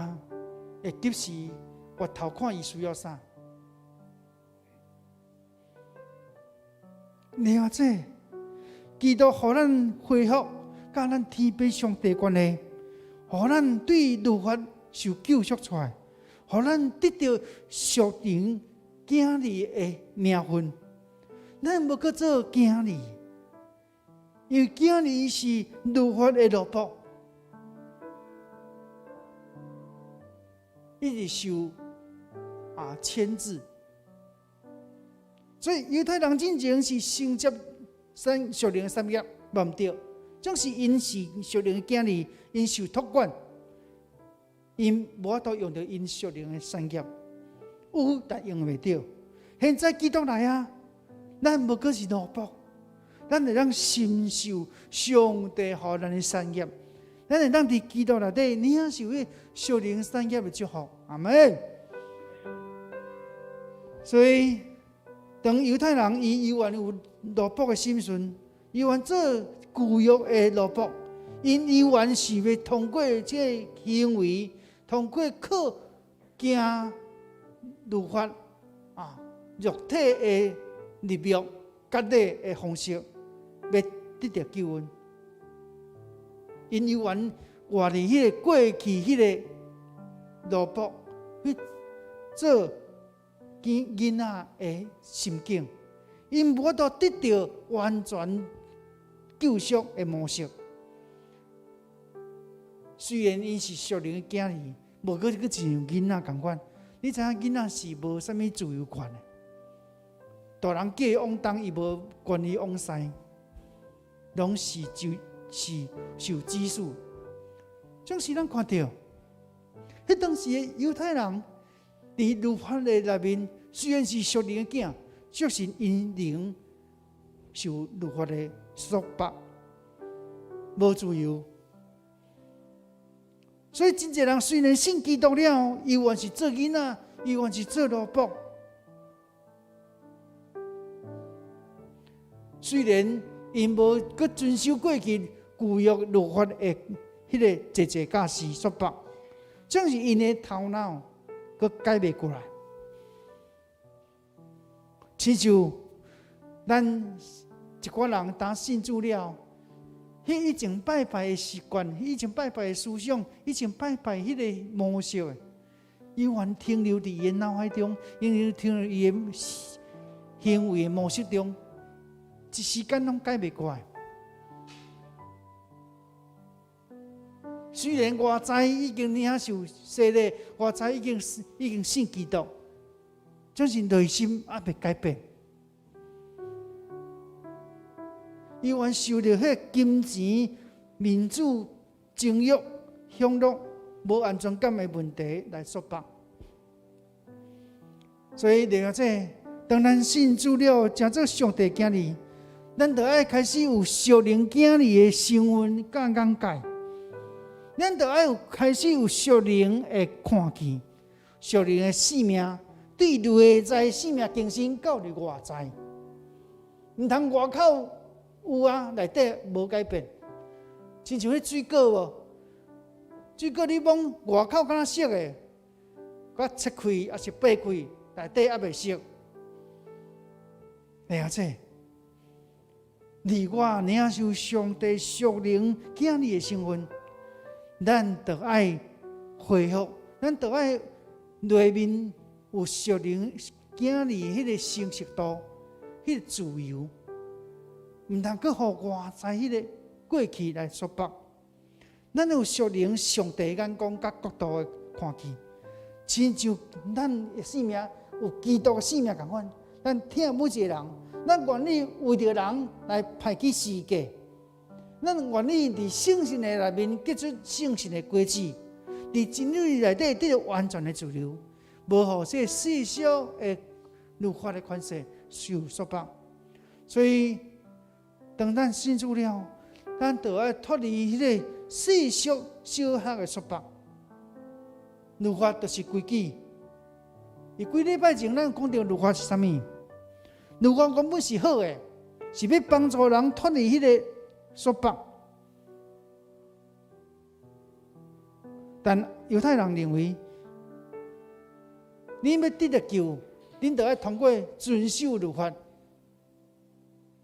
會及時回頭看伊需要啥。了解，基督予咱恢復佮咱天父上帝關係，予咱對律法受救贖出來。予咱得著屬靈囝兒的名分，咱無閣做囝兒，因為囝兒是律法的奴僕，一直受牽制。所以猶太人進前是承接屬靈的產業，無毋對，總是𪜶是屬靈的囝兒，𪜶受託管。𪜶無法度用著𪜶屬靈的產業，有但用袂著。現在基督來啊，咱無閣是奴僕，咱會當承受上帝予咱的產業，咱會當佇基督內底領受彼屬靈產業的祝福，阿們。所以，當猶太人伊猶原有奴僕的身份，猶原做舊約的奴僕，𪜶猶原是欲通過這个行為，通過靠行律法啊，肉體的立約、割禮的方式，欲得著救恩。𪜶猶原活佇彼个過去彼个奴僕去做囡仔的心境，𪜶無法度得著完全救贖的模式。雖然𪜶是屬靈的囝兒，無過閣親像囡仔仝款。你知影囡仔是無啥物自由權的，大人叫伊往東，伊無權利往西，攏是就是受指使。總是咱看著，彼當時的猶太人佇律法的內面，雖然是屬靈的囝，卻是𪜶仍受律法的束縛，無自由。所以真濟人雖然信基督了，猶原是做囡仔，猶原是做奴僕。雖然𪜶無閣遵守過去舊約律法的彼个濟濟教示束縛，總是𪜶的頭腦閣改袂過來。親像咱一寡人當信主了，彼以前拜拜的習慣，以前拜拜的思想，以前拜拜彼个模式的，猶原停留佇伊的腦海中，猶原停留伊的行為的模式中，一時間攏改袂過來。雖然外在已經領受洗禮，外在已經信基督，總是內心猶未改變。猶原受著彼金錢、面子、情欲、享樂、無安全感的問題來束縛。所以，了解當咱信主了，成做上帝囝兒，咱就愛開始有屬靈囝兒的身份佮眼界。咱就愛有開始有屬靈的看見，屬靈的生命，對內在生命更新到佇外在，毋通外口有啊，內底無改變。親像彼水果無？水果你摸外口敢若熟的，佮切開抑是掰開，內底猶未熟。了解？你我領受上帝屬靈囝兒的身份，咱就愛恢復，咱就愛內面有屬靈囝兒彼个成熟度，彼个自由，毋通閣予外在彼个過去來束縛。咱有屬靈上帝眼光佮角度的看見，親像咱的生命有基督的生命仝款，咱疼每一个人，咱願意為著人來歹去世界，咱願意佇聖神的內面結出聖神的果子，佇真理內底得著完全的自由，無予這世俗的律法的權勢受束縛。所以，當咱信主了，咱就愛脫離彼个世俗小學的束縛。律法就是規矩。伊幾禮拜前，咱講著律法是啥物？律法原本是好的，是欲幫助人脫離彼个束縛。但猶太人認為，恁欲得著救，恁就愛通過遵守律法，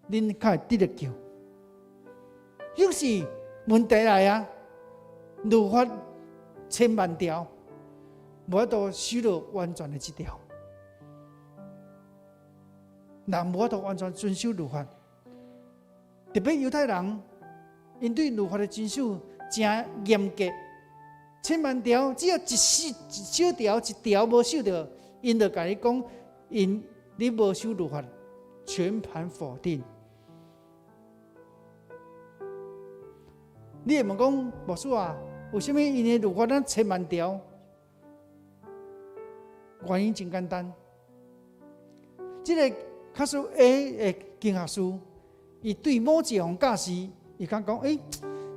恁較會得著救。可是問題來啊，律法千萬條，無法度守著完全的一條，人無法度完全遵守律法。特別猶太人，𪜶對律法的遵守誠嚴格，千萬條只要一小一小條一條無守著，𪜶就共你講，𪜶你無守律法，全盤否定。你會問講，牧師啊，為啥物𪜶的律法咱千萬條？原因真簡單，這个假使 A 的經學師，伊對某一項教示，伊敢講，欸，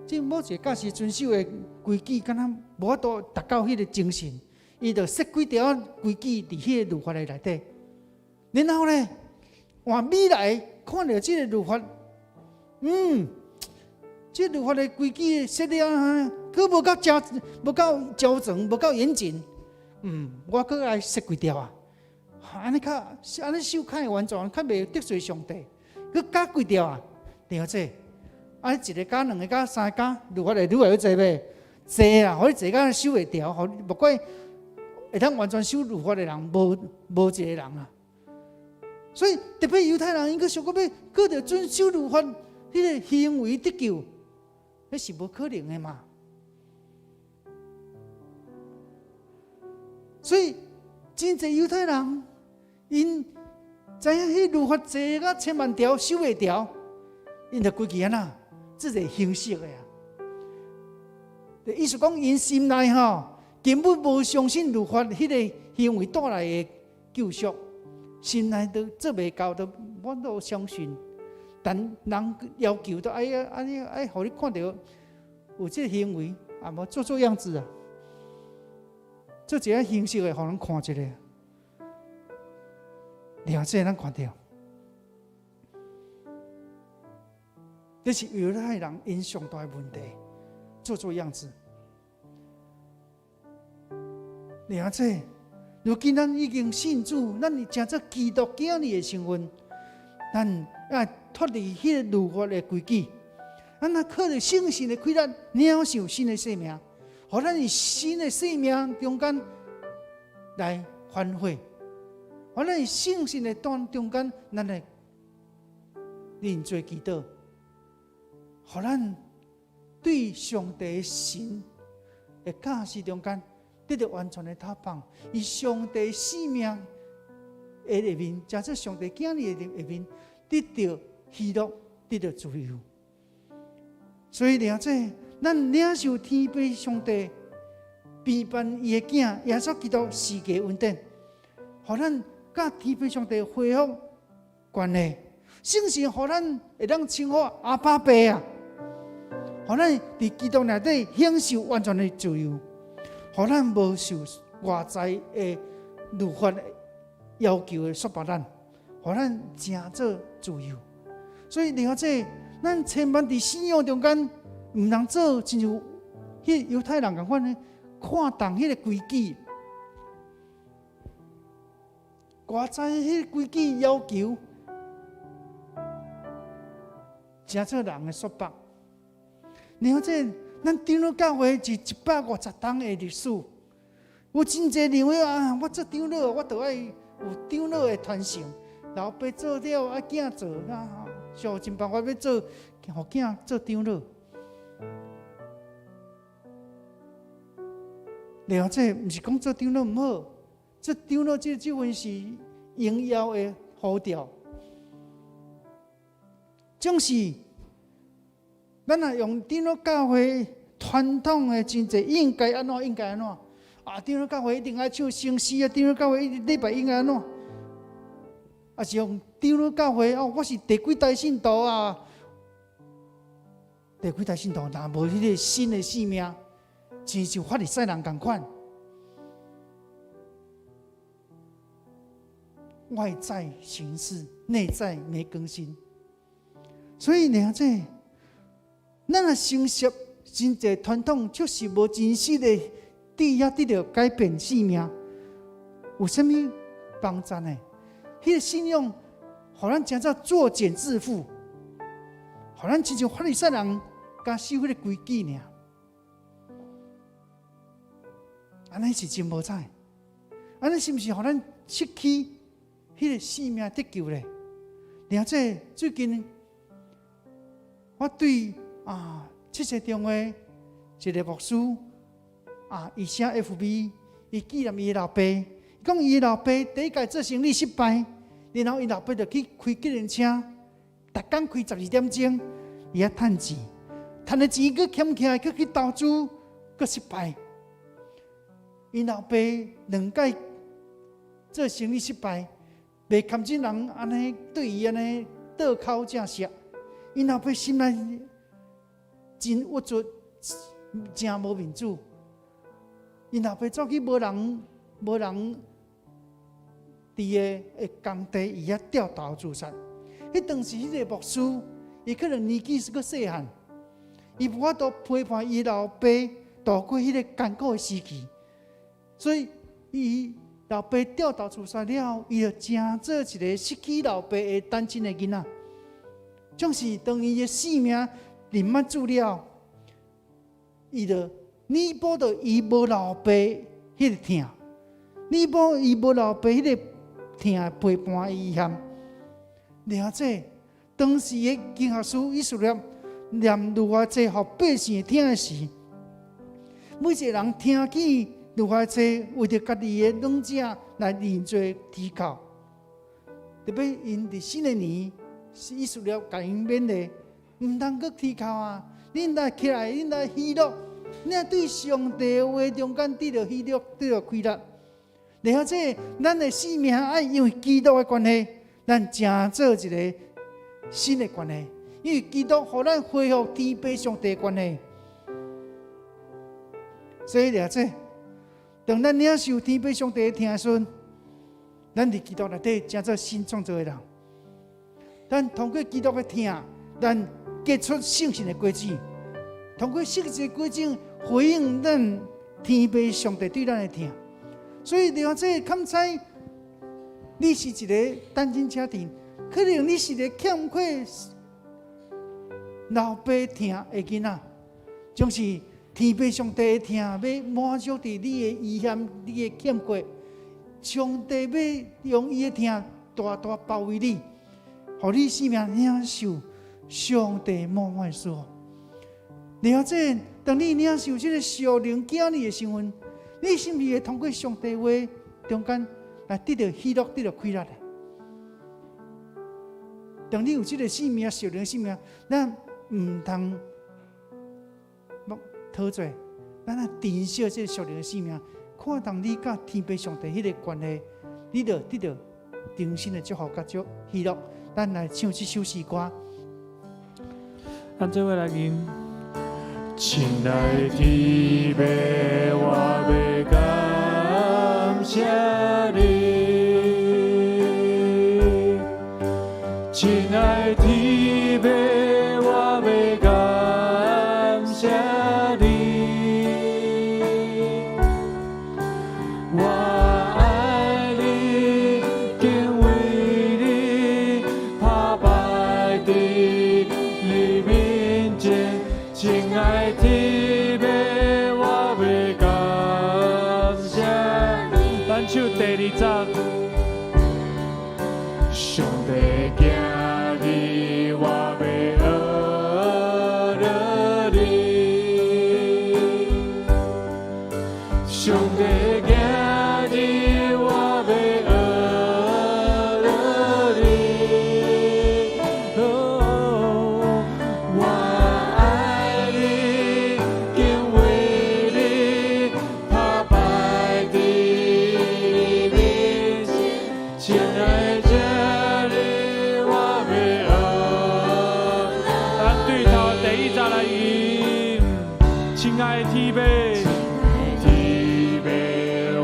這某一個教示遵守的規矩，敢若無法度達到彼个精神，伊就設幾條規矩佇彼个律法的內底。然後呢，換 B 來看著這个律法，這律法的規矩設了，閣無夠周，無夠周全，無夠嚴謹。我閣愛設幾條啊，按呢較，按呢守較會完全，較袂得罪上帝。閣加幾條啊，對這，按呢一个加兩个加三个加，律法會愈來愈濟欲？濟啊，予你濟甲守袂牢，予無怪會當完全守律法的人，無一個人啊。所以特別猶太人，𪜶閣想閣欲閣著遵守律法，彼个行為得救，彼是無可能的嘛。所以真濟猶太人，𪜶知影彼律法濟甲千萬條守袂牢，𪜶就規矩按怎，做一个形式的啊。意思講，𪜶心內吼根本無相信律法彼个行為帶來的救贖，心內都做袂到，都我都相信。但人要求都愛按呢愛，予你看著有這个行為，啊無做做樣子啊。做一个形式的，予人看一下，了解咱看著，這是猶太人𪜶上大的問題，做做樣子。了解，如今咱已經信主，咱是成做基督囝兒的身份，咱愛脫離彼个律法的規矩，咱若靠著聖神的氣力，領受新的生命。予咱佇新的生命中間來反悔，予咱佇聖神的當中間，咱來認罪祈禱，予咱對上帝神的教示中間得著完全的釋放，以上帝生命的裏面，成做上帝囝兒的裏面，得著喜樂，得著自由。所以了解。咱領受天父上帝陪伴伊的囝耶穌基督十架恩典，予咱佮天父上帝恢復關係，聖神予咱會當稱呼阿爸父啊，予咱佇基督內底享受完全的自由，予咱無受外在的律法要求的束縛咱，予咱成做自由。所以了解，咱千萬佇信仰中間。毋通做親像彼猶太人仝款呢，看重彼个規矩，外在彼个規矩要求，成做人的束縛。了解，咱長老教會是150冬的歷史，有真濟認為啊，我做長老，我著愛有長老的傳承，老爸做了，啊囝做啊，想盡辦法欲做，予囝做長老。了解，毋是講做長老毋好，做長老這這份是榮耀的呼召。總是，咱若用長老教會傳統的真濟應該按怎應該按怎，啊，長老教會一定愛唱聖詩啊，長老教會禮拜應該按怎，啊是用長老教會哦，我是第幾代信徒啊？第幾代信徒，若無彼个新的生命，親像法利賽人仝款，外在形式，內在沒更新。所以呢，這咱若承襲真濟傳統，卻是無真實的佇遐得著改變生命，有啥物幫助呢？彼个信仰，予咱成做作繭自縛，予咱親像法利賽人。佮守彼个規矩爾，按呢是真無彩。按呢是毋是予咱失去彼个生命得救咧？而且最近我對啊七世中的一个牧師啊，伊寫 FB，伊紀念伊老爸，伊講伊老爸第一擺做生意失敗，然後伊老爸就去開計程車，逐工開12點鐘，伊遐趁錢。趁的錢閣儉起來，閣去投資，閣失敗。𪜶老爸兩擺做生意失敗，袂堪忍人按呢對伊按呢倒口正舌，𪜶老爸心內真鬱卒，誠無面子。𪜶老爸走去無人佇个工地，伊遐吊頭自殺。彼當時，彼個牧師，伊可能年紀是閣細漢，伊無法度陪伴伊老爸度過彼個艱苦的時期，所以伊老爸吊頭自殺了後，伊就成做一個失去老爸的單親的囡仔。總是當伊的性命認捌主了，伊就彌補著伊無老爸彼個疼，彌補伊無老爸彼個疼陪伴遺憾。了解當時的經學師以斯拉念律法冊予百姓聽的時，每一個人聽見律法冊，為著家己的軟弱來認罪提靠。特別𪜶佇新的年，是以斯拉共𪜶勉勵，毋通閣提靠啊！恁來起來，恁來喜樂，你若對上帝的話中間得著喜樂，得著快樂。了解咱的生命愛因為基督的關係，咱成做一個新的關係，因為基督予咱恢復天父上帝的關係。所以了解，當咱領受天父上帝的疼時，咱佇基督內底成做新創造的人。咱通過基督的疼，咱結出聖神的果子。通過聖神的果子回應咱天父上帝對咱的疼。所以了解，堪猜你是一個單親家庭，可能你是一個欠缺老爸疼的囡仔，總是天父上帝的疼欲滿足佇你的遺憾、你的欠缺。上帝欲用伊的疼大大包圍你，予你生命領受上帝滿滿的祝福。了解，當你領受這個屬靈囝兒的身份，你是毋是會通過上帝話中間來得著喜樂、得著快樂的？當你有這個生命、屬靈生命，咱毋通陶醉，咱愛珍惜這個屬靈的生命。看當你佮天父上帝彼個關係，你就得著重新的祝福佮祝喜樂。咱來唱這首詩歌。咱做伙來吟。親愛天父，我欲感謝你。親愛天父，我欲感謝你。我愛你，敬畏你，拍敗佇你面前。親愛天父，我欲感謝你。咱唱第二節。上帝囝兒，我欲學你。上帝囝兒，我欲學你。我愛你，敬畏你，拍敗佇你面前。親愛主你，我欲學。咱對頭第一節來吟，親愛天父，天父，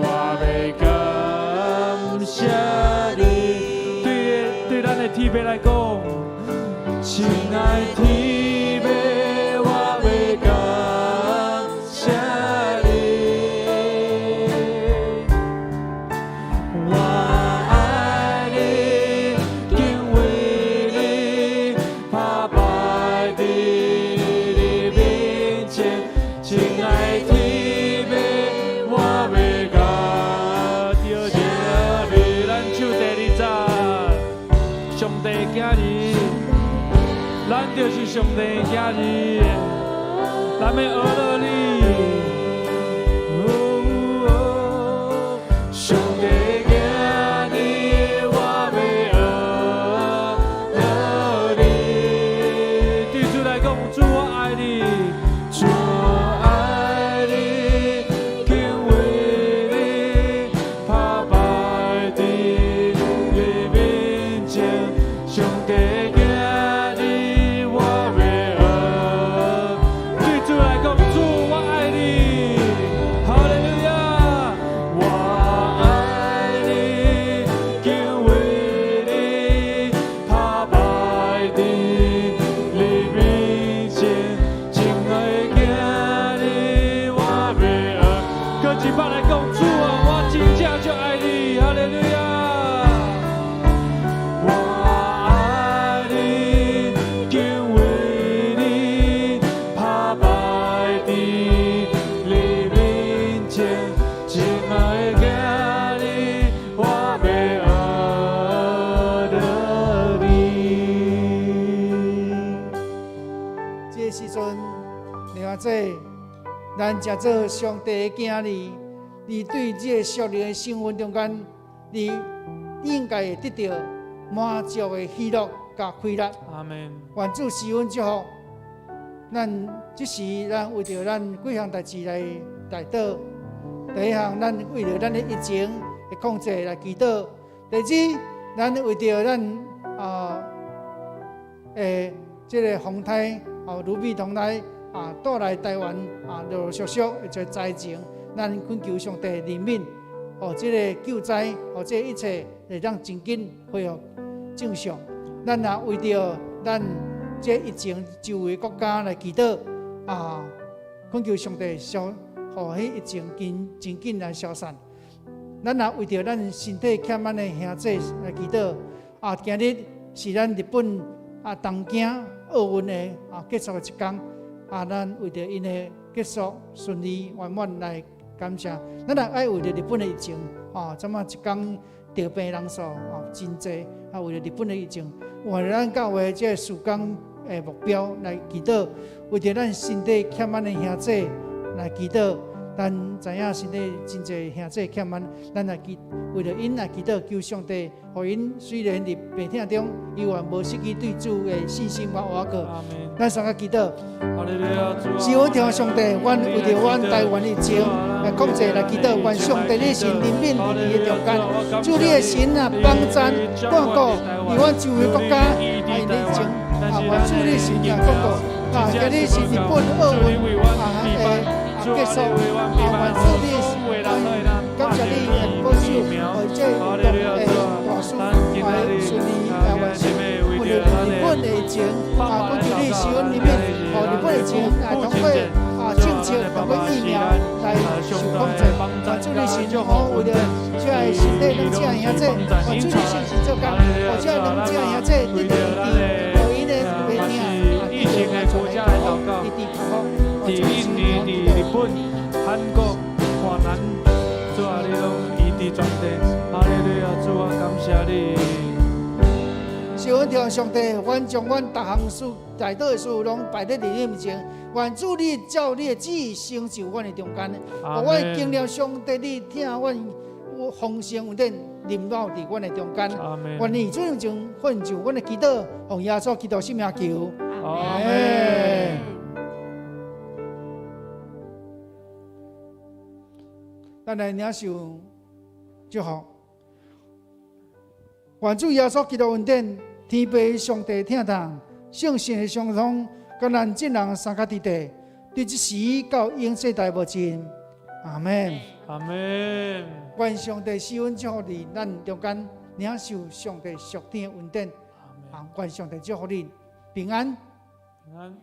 我欲感謝你。對咱的天父來講，親愛天父，我欲感謝你。我愛你，敬畏你，拍敗佇你面前。親愛天父，我欲感謝你。咱唱第二節，上帝囝兒，咱就是上帝囝兒，咱欲學你。哦，上帝囝兒，我欲學你。對主來講，主我愛你，主我愛你，敬畏你，拍敗佇來講，主啊，我真正足愛你，哈利路亞。我愛你，敬畏你，拍敗佇你面前，親愛的囝兒，我欲學著你。這個時陣，你話這，咱誠做上帝的囝兒，你對這個屬靈的生活中間，你應該會得著滿足的喜樂佮快樂。阿門。願主賜阮祝福，咱這時咱為著咱幾項代誌來代禱。第一項，咱為著咱的疫情的控制來祈禱；第二，咱為著咱啊，這个風颱哦，盧比風颱啊，帶來台灣啊，陸陸續續的這災情，咱懇求上帝憐憫，予這个救災，予這一切會當盡緊恢復正常。咱也為著咱這疫情周圍國家來祈禱啊，懇求上帝消，予彼疫情緊盡緊來消散。咱也為著咱身體欠安的兄弟來祈禱啊，今日是咱日本啊東京奧運的啊結束的一工啊，咱為著𪜶的結束順利圓滿來感謝。咱也愛為著日本的疫情啊，這馬一工著病人數啊真濟啊，為著日本的疫情，為著咱教會這個事工的目標來祈禱，為著咱身體欠安的兄弟來祈禱。咱知影身體真濟兄弟欠安，咱來祈為著𪜶來祈禱，求上帝予𪜶雖然佇病痛中，猶原無失去對主的信心佮倚靠。阿門。咱三個祈禱。哈利路亞，主啊，是阮天父上帝，阮為著阮台灣疫情來控制來祈禱，願上帝你神憐憫佇伊的中間，主你的神啊幫贊看顧佇阮周圍國家啊𪜶的疫情啊，願主你神啊看顧啊，今日是日本奧運啊的啊結束啊，願主你感謝你的保守，予這運動的大事來順利來完成。為著日本的疫情啊，懇求你賜阮憐憫，予日本的疫情來通過啊政策，通過疫苗來受控制。願主你神好為著這个身體兩隻兄弟，願主你信實做工，予這兩隻兄弟得著醫治，予𪜶的病痛啊疫情的國家來禱告，醫治康復。佇印尼、佇日本、韓國、越南，主啊，你攏醫治全地，哈利路亞，主啊，感謝你。是阮天父上帝，阮將阮逐項事代禱的事攏擺佇你面前，願主你照你的旨意成就阮的中間，予阮經歷上帝你疼阮豐盛恩典臨到佇阮的中間。阿門。願你主面前獻上阮的祈禱，奉耶穌基督聖名求。阿門。咱來領受祝福。願主耶穌基督恩典，天父上帝疼痛，聖神的相通，佮咱眾人相佮佇地，對這時到永世代無盡。阿門。阿門。願上帝賜阮祝福佇咱中間，領受上帝屬天的恩典。啊，願上帝祝福你平安。平安。